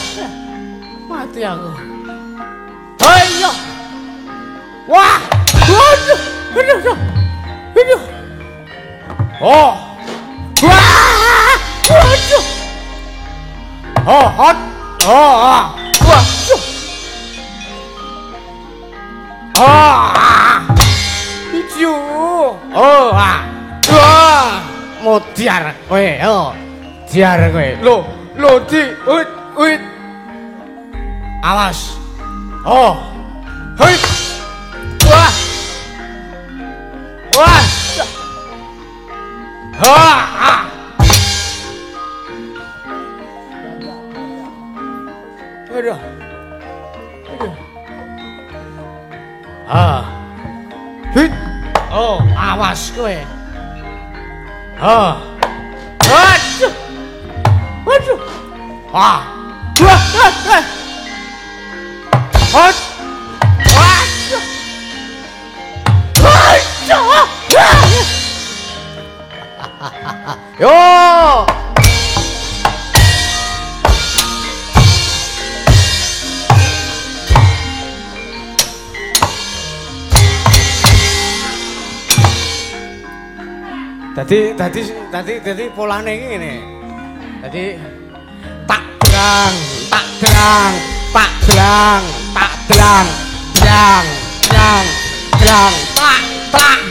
Mati aku. Ayo. Wah, waduh, aduh, aduh. Oh. Wah, waduh. Oh, hot. Oh, waduh. Ah. Ijo. Oh, ah. Wah, modiar kowe. Oh. Diar kowe. Lho, lho di, uit, uit. Awas. Oh. Hei. Wah. Wah. Ha. Aduh. Aduh. Ah. Hit. Oh, awas kowe. Ah. Aduh. Aduh. Ah. Wah. Wah. Wah. Aduh. Aduh. Yo. Dadi polane iki ngene. Dadi tak drang, tak drang, tak drang, tak drang, drang, drang, drang, tak tak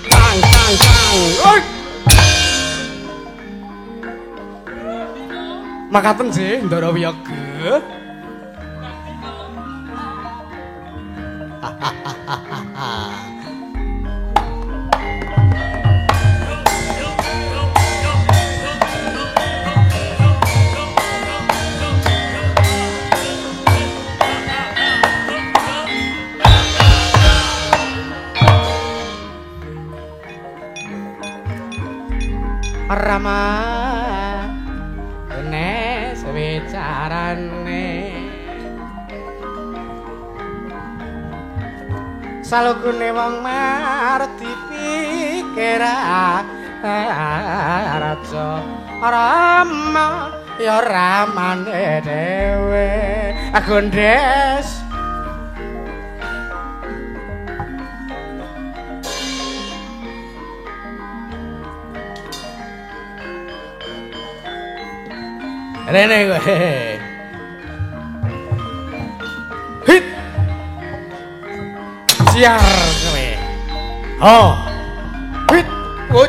tang tang tang. Oi. Makaten sih Ndara Wiyaga. Rama nes wicarane salukune wong marti pikir raja Rama ya ramane dhewe gondes. Rene kowe. Hit. Siar kowe. Oh. Hit. Wut.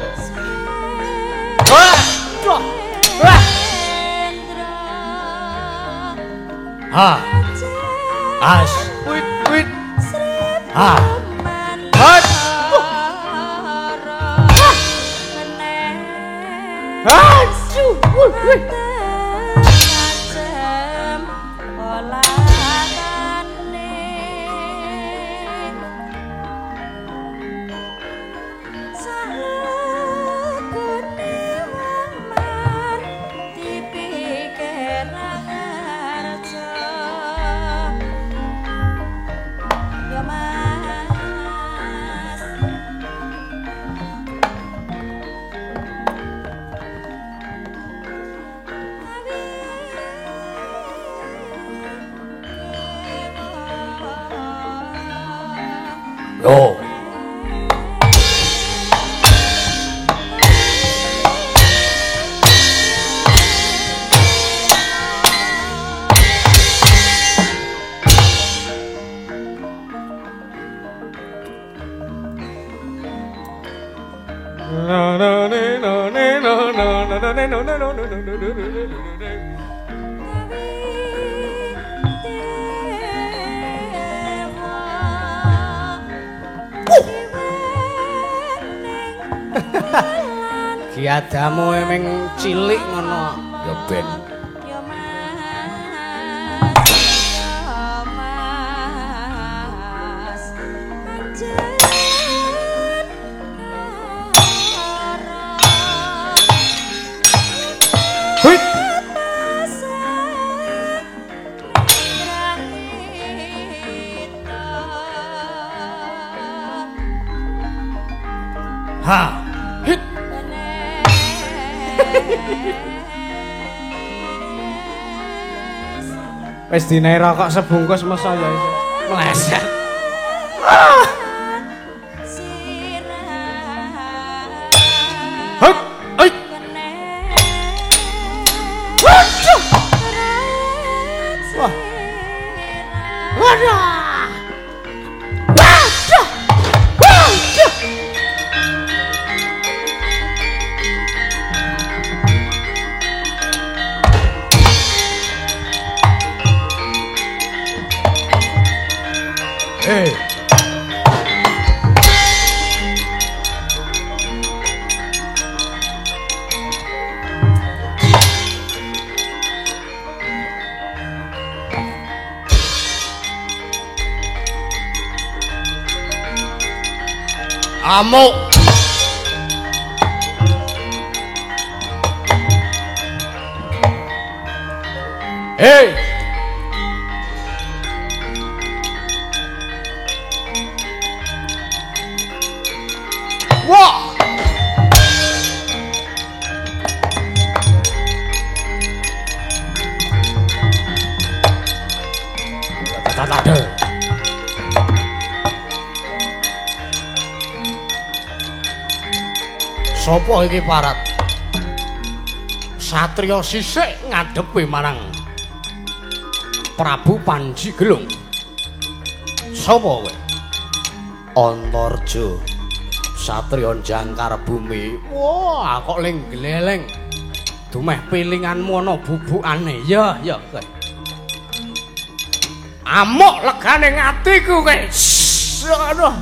Wah. Wah. Ha. As. Wit wit. Ha. Hot. Aduh. Wih. Yo. Giadamu emeng cilik ngono ya ben. Ha. Hit. Wis dinae rokok sebungkus masa ya iso meleset. Hut. Oi. Wah. Waduh. Waduh. Waduh. Hei. Amuk. Hei. Wah. Sopo iki parat? Satriya sisik ngadepi marang Prabu Panji Gelung. Sopo kowe? Antarja. Satriya jangkar bumi. Wah, kok ling gleleng. Dumeh pilinganmu ana bubukane. Ya, ya kowe. Amuk legane atiku kowe. Aduh.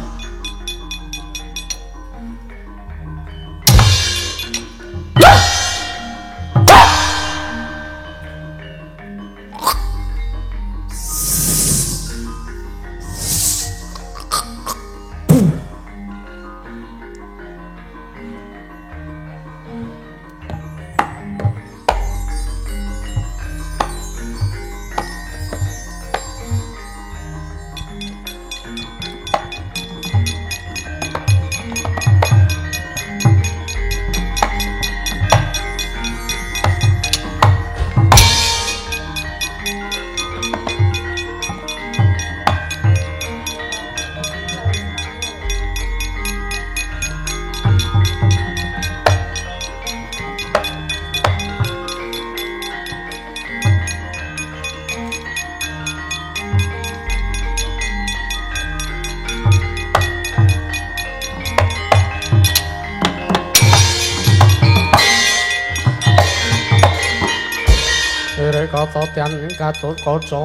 Katotian Gatotkaca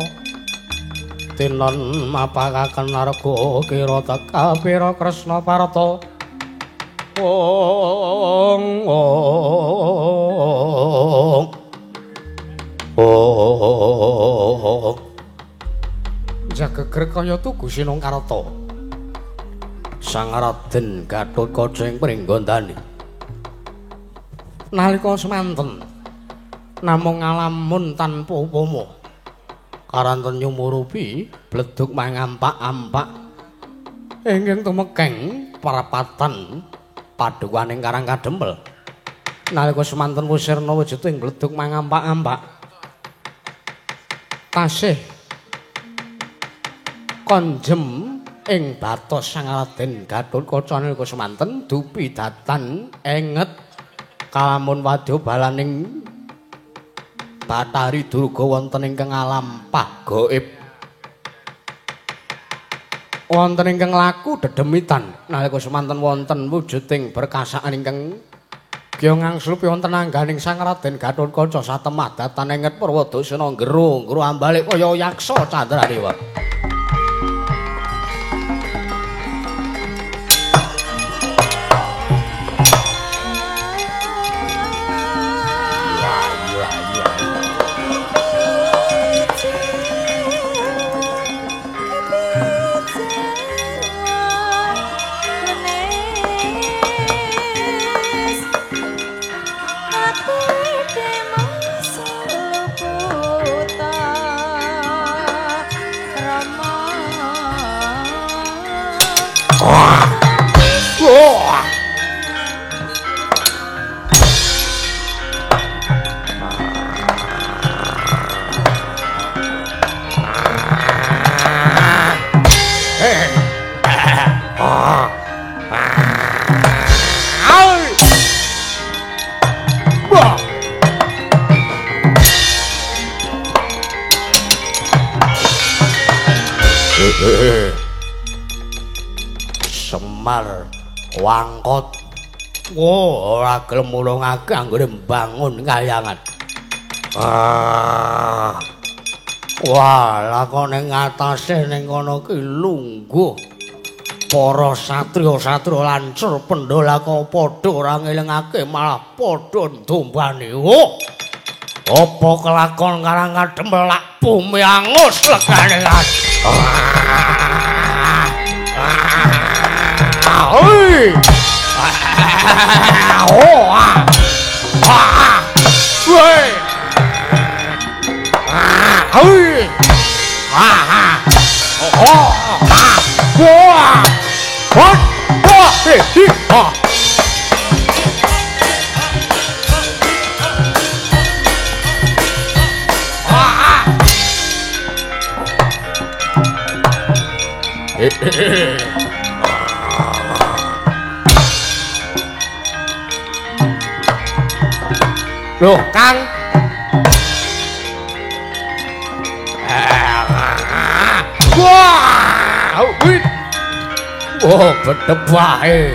tinon mapakaken narga kira teka pira Kresna Parta ong ong ong jageger kaya tugu Sinongkarta Sang Raden Gatotkaca ing pringgondani nalika semanten namung ngalamun tanpa upama karanten nyumurupi bledug mangampak-ampak ingkang tumekeng parapatan padukaning Karang Kadempel nalika semanten wusirna wujud ing bledug mangampak-ampak tasih konjem ing batos Sang Raden Gatotkaca nalika semanten dupi datan enget kalamun wadya balaning Bathari Durga wonten ingkang alampah gaib. Wonten ingkang laku dedemitan nalika semanten wonten wujuding berkasaan ingkang kya ngangslupi wonten angganing Sang Raden Gatotkaca satemah datan enget Purwadasena nggeru nggeru ambalik kaya yaksa Candradewa. Semar wangkot ora gelem mulungake anggone mbangun kayangan. Wah, lah kok ning atase ning kono ki lungguh para satriya-satriya lancur pendolaka padha ora ngelingake malah padha ndombani. Oh. Apa kelakon Karang Kadempel lak bumi angus legane. Oi. Oh. Woi. Oi. Ah. Oh. Ah. Wah. Wah. Wah. Hi. Ah. Loh, Kang. Wah, wit. Oh, bedhep wae.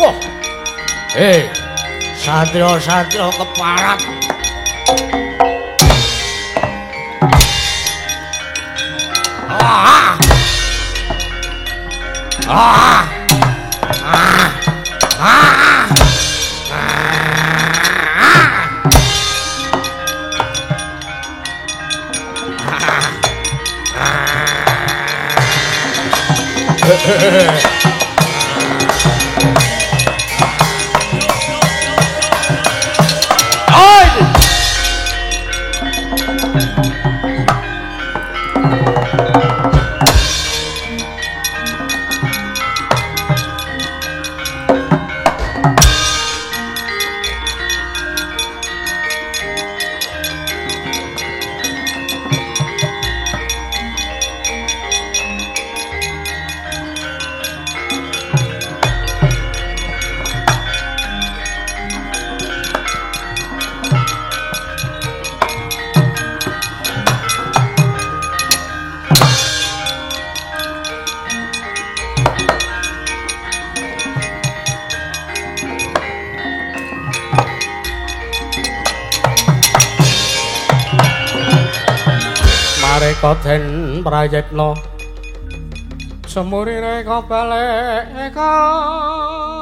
Wah. Satrio-satrio keparat. Ah. Ah. Ah. Ah. Mareka den prayitna semurire kabalik kabalik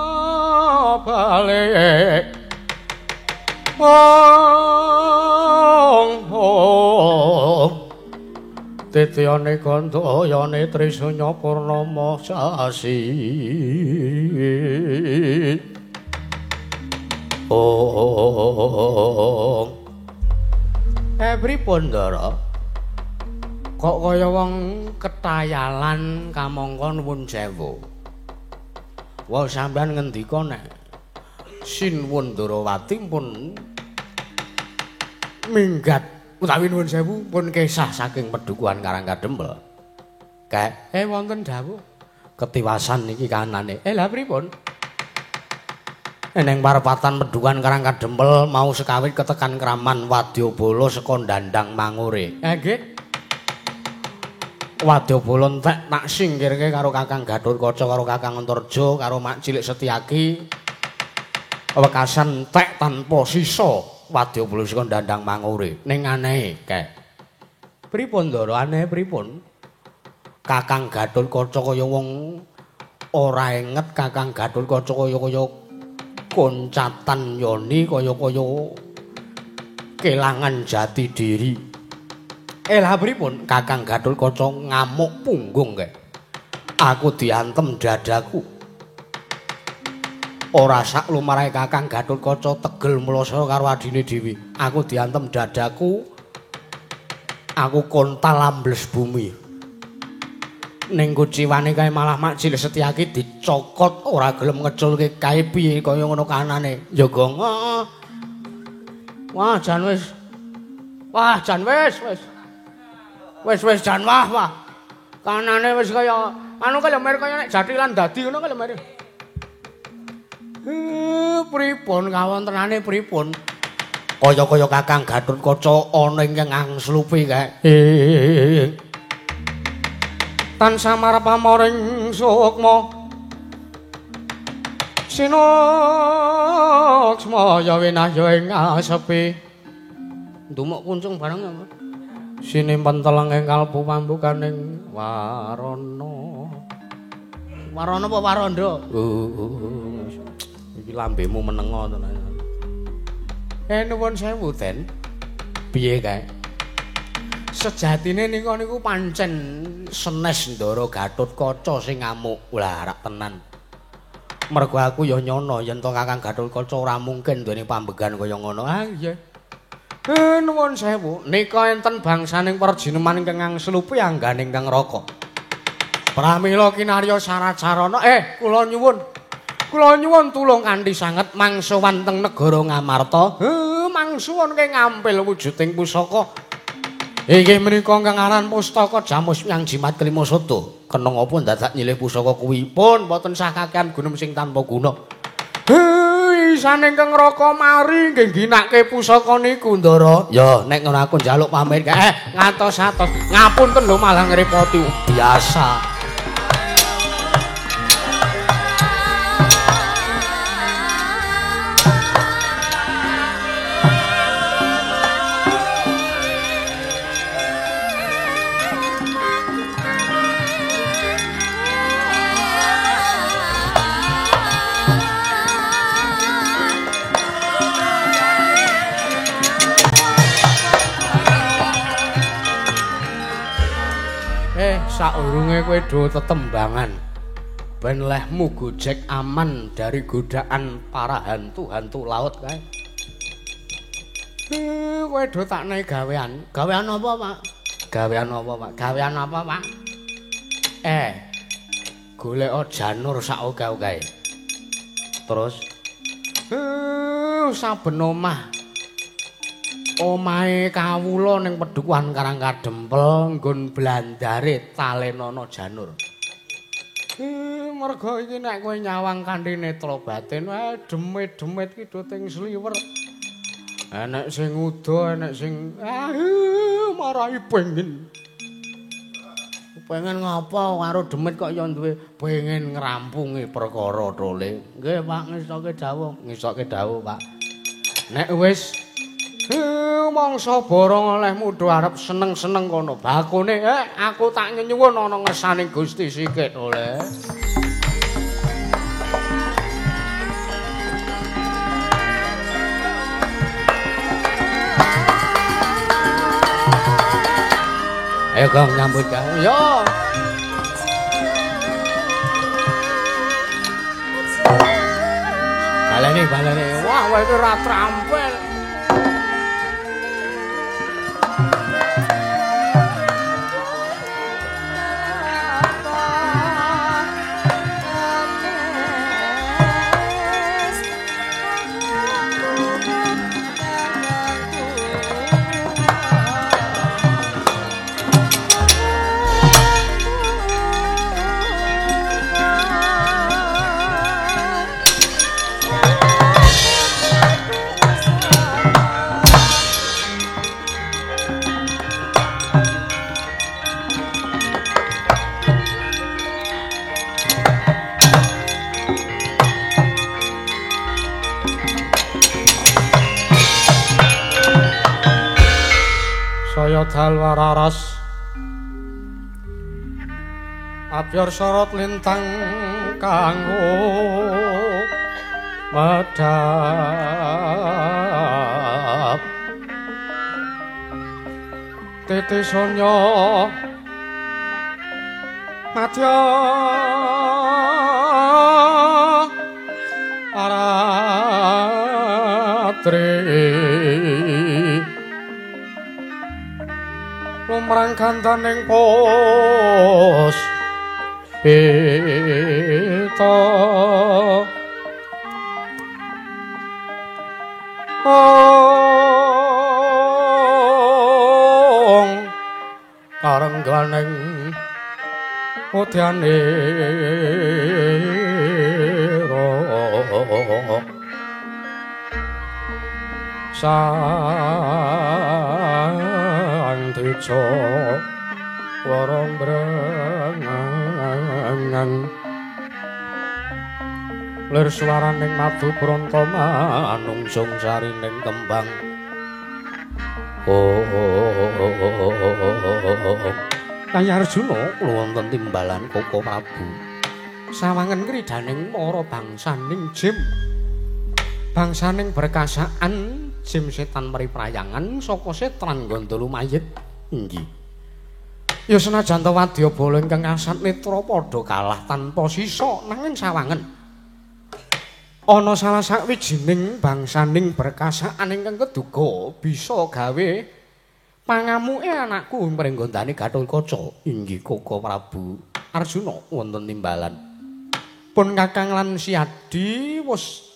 ong ong titiyane gandayane Trisunya Purnama sasi ong. Pripun Ndara? Kok kaya wong ketayalan kamangka nuwun sewu. Wah, sampean ngendika nek Sinuwun Ndarawati pun minggat utawi nuwun sewu pun kesah saking pedukuhan Karang Kadempel. Kae wonten dawuh ketiwasan niki kanane. Lha pripun? Eneng parepatan pedukuhan Karang Kadempel mau sekawit ketekan kraman wadyabala saka ndandang mangure. Nggih. Wadyabala entek tak singkirke karo Kakang Gathotkaca karo Kakang Antarja karo Mak Cilik Setyaki. Wekasan entek tanpa sisa wadyabala saka ndandang mangure. Ning anehe kae. Pripun Ndara anehe pripun? Kakang Gathotkaca kaya wong ora inget, Kakang Gathotkaca kaya-kaya koncatan yoni kaya-kaya kelangan jati diri. Lah pripun? Kakang Gathotkaca ngamuk punggung kae. Aku diantem dadaku. Ora sak lumrahe Kakang Gathotkaca tegel mlasa karo adine dhewe. Aku diantem dadaku. Aku kontal ambles bumi. Ning kuciwane kae malah Mak Cilik Setyaki dicokot ora gelem ngeculke kae piye kaya ngono kanane. Ya gong. Wah, jan wis. Wah, jan wis wis. Wis wis jan wah wah. Kanane wis kaya anu kaya mer kaya nek jathilan dadi ngono kaya mer. Pripun kawontenane pripun? Kaya-kaya Kakang Gathotkaca ana ing angslupi kae. Tansah marep pamoring sukma. Sinuksma ya winahya ing asepi. Ndumuk kuncung bareng apa? Sinimpen teleng ing kalbu pambukaning warana. Warana apa waranda? Iki lambemu menengo tenan. Nuwun sewu, Den. Piye kae? Sejatine nika niku pancen senes Ndara Gatotkaca sing ngamuk. Lah rak tenan. Mergo aku ya nyono yen to Kakang Gatotkaca ora mungkin duweni pambegan kaya ngono. Ah iya. Nuwun sewu, nika enten bangsaning perjineman ingkang angslupi angganing Kang Raka. Pramila kinarya syarat-sarana kula nyuwun. Kula nyuwun tulung kanthi sanget mangsuwan teng negara Ngamarta. Mangsuwun ke ngampil wujuding pusaka. Inggih menika ingkang aran pustaka Jamus Myang Jimat Kelima Sada. Keneng apa dadak nyilih pusaka kuwi? Pun mboten sah kakean gunung sing tanpa guna. Isane ingkang Raka mari nggih ginake pusaka niku, Ndara. Ya, nek ngono aku njaluk pamit. Ngatos-atos. Ngapunten lho malah ngrepoti. Biasa. Saurunge kowe do tetembangan ben lehmu gojek aman dari godaan para hantu-hantu laut kae. Kowe do tak nei gawean. Gawean apa, Pak? Gawean apa, Pak? Gawean apa, Pak? Golek janur sak oke-oke. Terus saben omah omahe kawula ning pedukuhan Karang Kadempel nggon blandare talenana janur. Merga iki nek kowe nyawang kanthi netra batin, demit-demit ki do ting sliwer. Enek sing uda, enek sing marahi pengen. Pengen ngapa karo demit kok ya duwe pengen ngrampungi perkara tole. Nggih, Pak, ngesoke dawuh, ngesoke dawuh, Pak. Nek wis mangsa borong oleh mudha arep seneng-seneng kono bakune aku tak nyenyuwun ana ngersane Gusti sikit oleh. Ayo Gong nyambut gawe yo. Baleni baleni. Wah kowe iki ora trampil. Dalwararas abyor sorot lintang kanggo medhap titi sonya madya aratri lumrang gandaning pos pita ong karengganing udyane sang Dijo Warong brengang lir swaraning madu bronto manungsung sarining kembang. Oh, Kaya Arjuna wonten timbalan Koko Prabu. Sawangen kridaning para bangsaning Jim. Bangsaning berkasaan Jim setan meri prayangan saka setran Gandala mayit. Inggih. Ya senajan ta wadyabala ingkang kasat netra padha kalah tanpa sisa nanging sawangen ana salah sawijining bangsaning berkasaan ingkang keduga bisa gawe pangamuke anakku mrenggondane Gathotkaca. Inggih Koko Prabu Arjuna wonten timbalan. Pun Kakang lan Siadi wis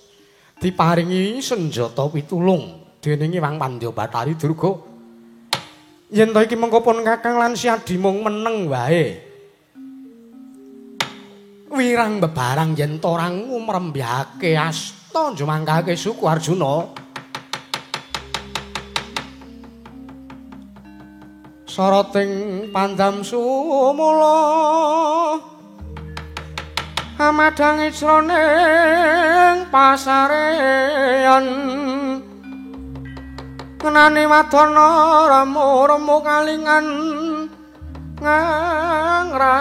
diparingi senjata pitulung dening Wang Pandya Bathari Durga. Yen to iki mengko pun Kakang lan Siadi mung meneng wae. Wirang bebarang yen to ora ngumrembyake asta njumangkake suku Arjuna. Soroting pandam sumula amadhangi jroning pasareyan ngenani wadana remu-remu kalingan ngrangan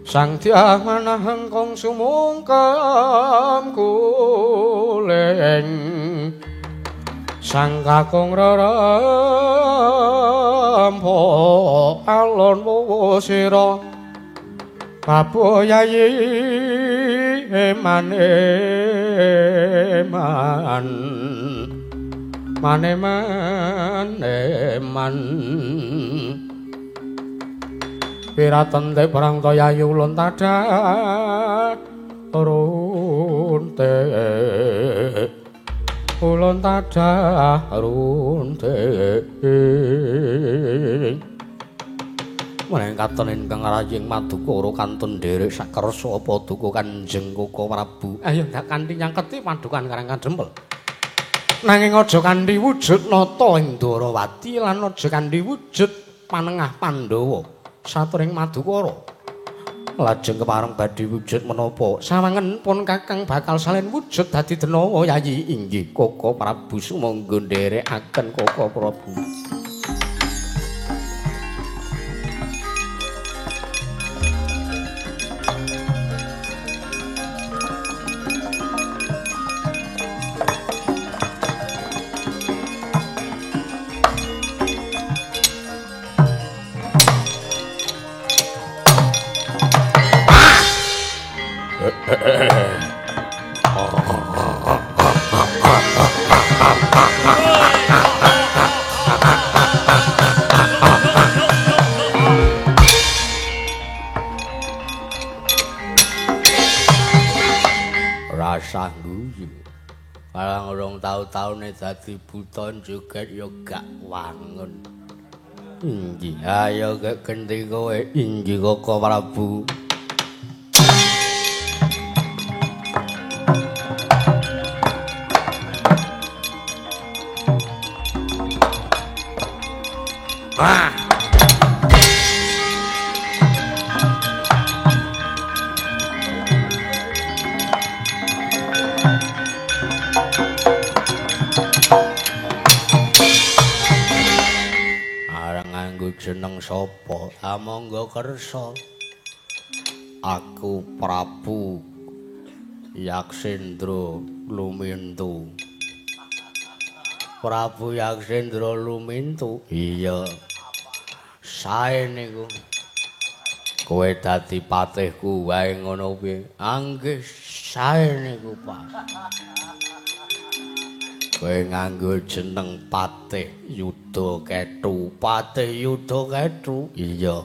sang dyah manaheng kong sumungkem kuling sang kakung rerempo alon wuwu sira babu yayi emane man mane mane man piraten te perang to yayi ulun tadah runte ulun tadah runte. Menawi katon ingkang raying madukara kantun nderek sakersa paduka Kanjeng Koko Prabu. Ayo ndak kanthi nyangketi padukan Karang Kadempel. Nanging aja kanthi wujud nata ing Dwarawati lan aja kanthi wujud panengah Pandhawa saturing madukara. Lajeng kepareng badhe wujud menapa? Sawangen pun Kakang bakal salen wujud dadi denawa yayi. Inggih Koko Prabu sumangga nderekaken Koko Prabu. Rasah guyu. Barang urung tau-taune dadi buta joget ya gak wangun. Inggih, ayo gek genti kowe. Inggih Koko Prabu. Ah. Areng nganggo jeneng sapa? Amangga kersa. Aku Prabu Yaksendra Lumintu. Prabu Yaksendra Lumintu. Iya. Sae niku. Kowe dadi patihku wae ngono piye? Anggih sae niku, Pak. Kowe nganggo jeneng Patih Yuda Ketu. Patih Yuda Ketu. Iya.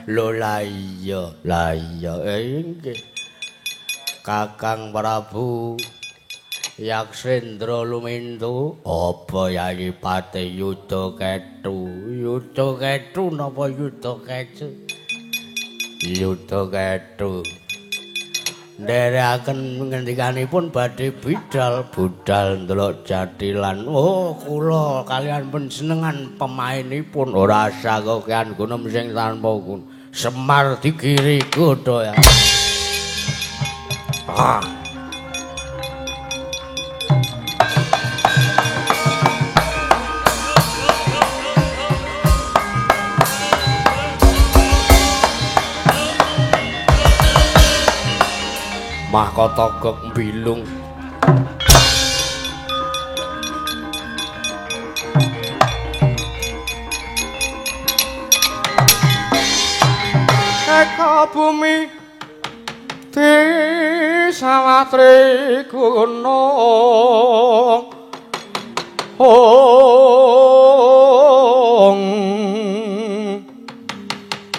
Lho la iya, la iya. Nggih. Kakang Prabu Yaksendra Lumintu, apa yayi Patih Yuda Ketu? Yuda Ketu napa Yuda Ketu? Yuda Ketu. Nderekaken ngendikanipun badhe bidal budal ndelok jathilan. Oh, kula kalian panjenengan pemainipun ora sakokean gunem sing tanpa gun. Semar dikiri godha ya. Ah. Mahkota gok mbilung. Eka bumi disawatri gunung. Ong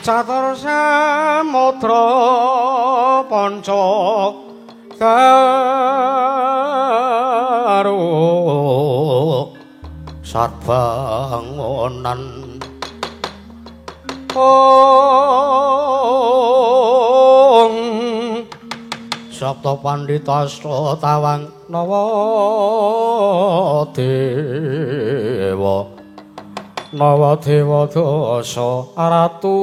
catur samudra panca daru sarbangonan. Ong Sapta Pandhita Tawang Nawa Dewa Nawa Dewa Dasa Ratu.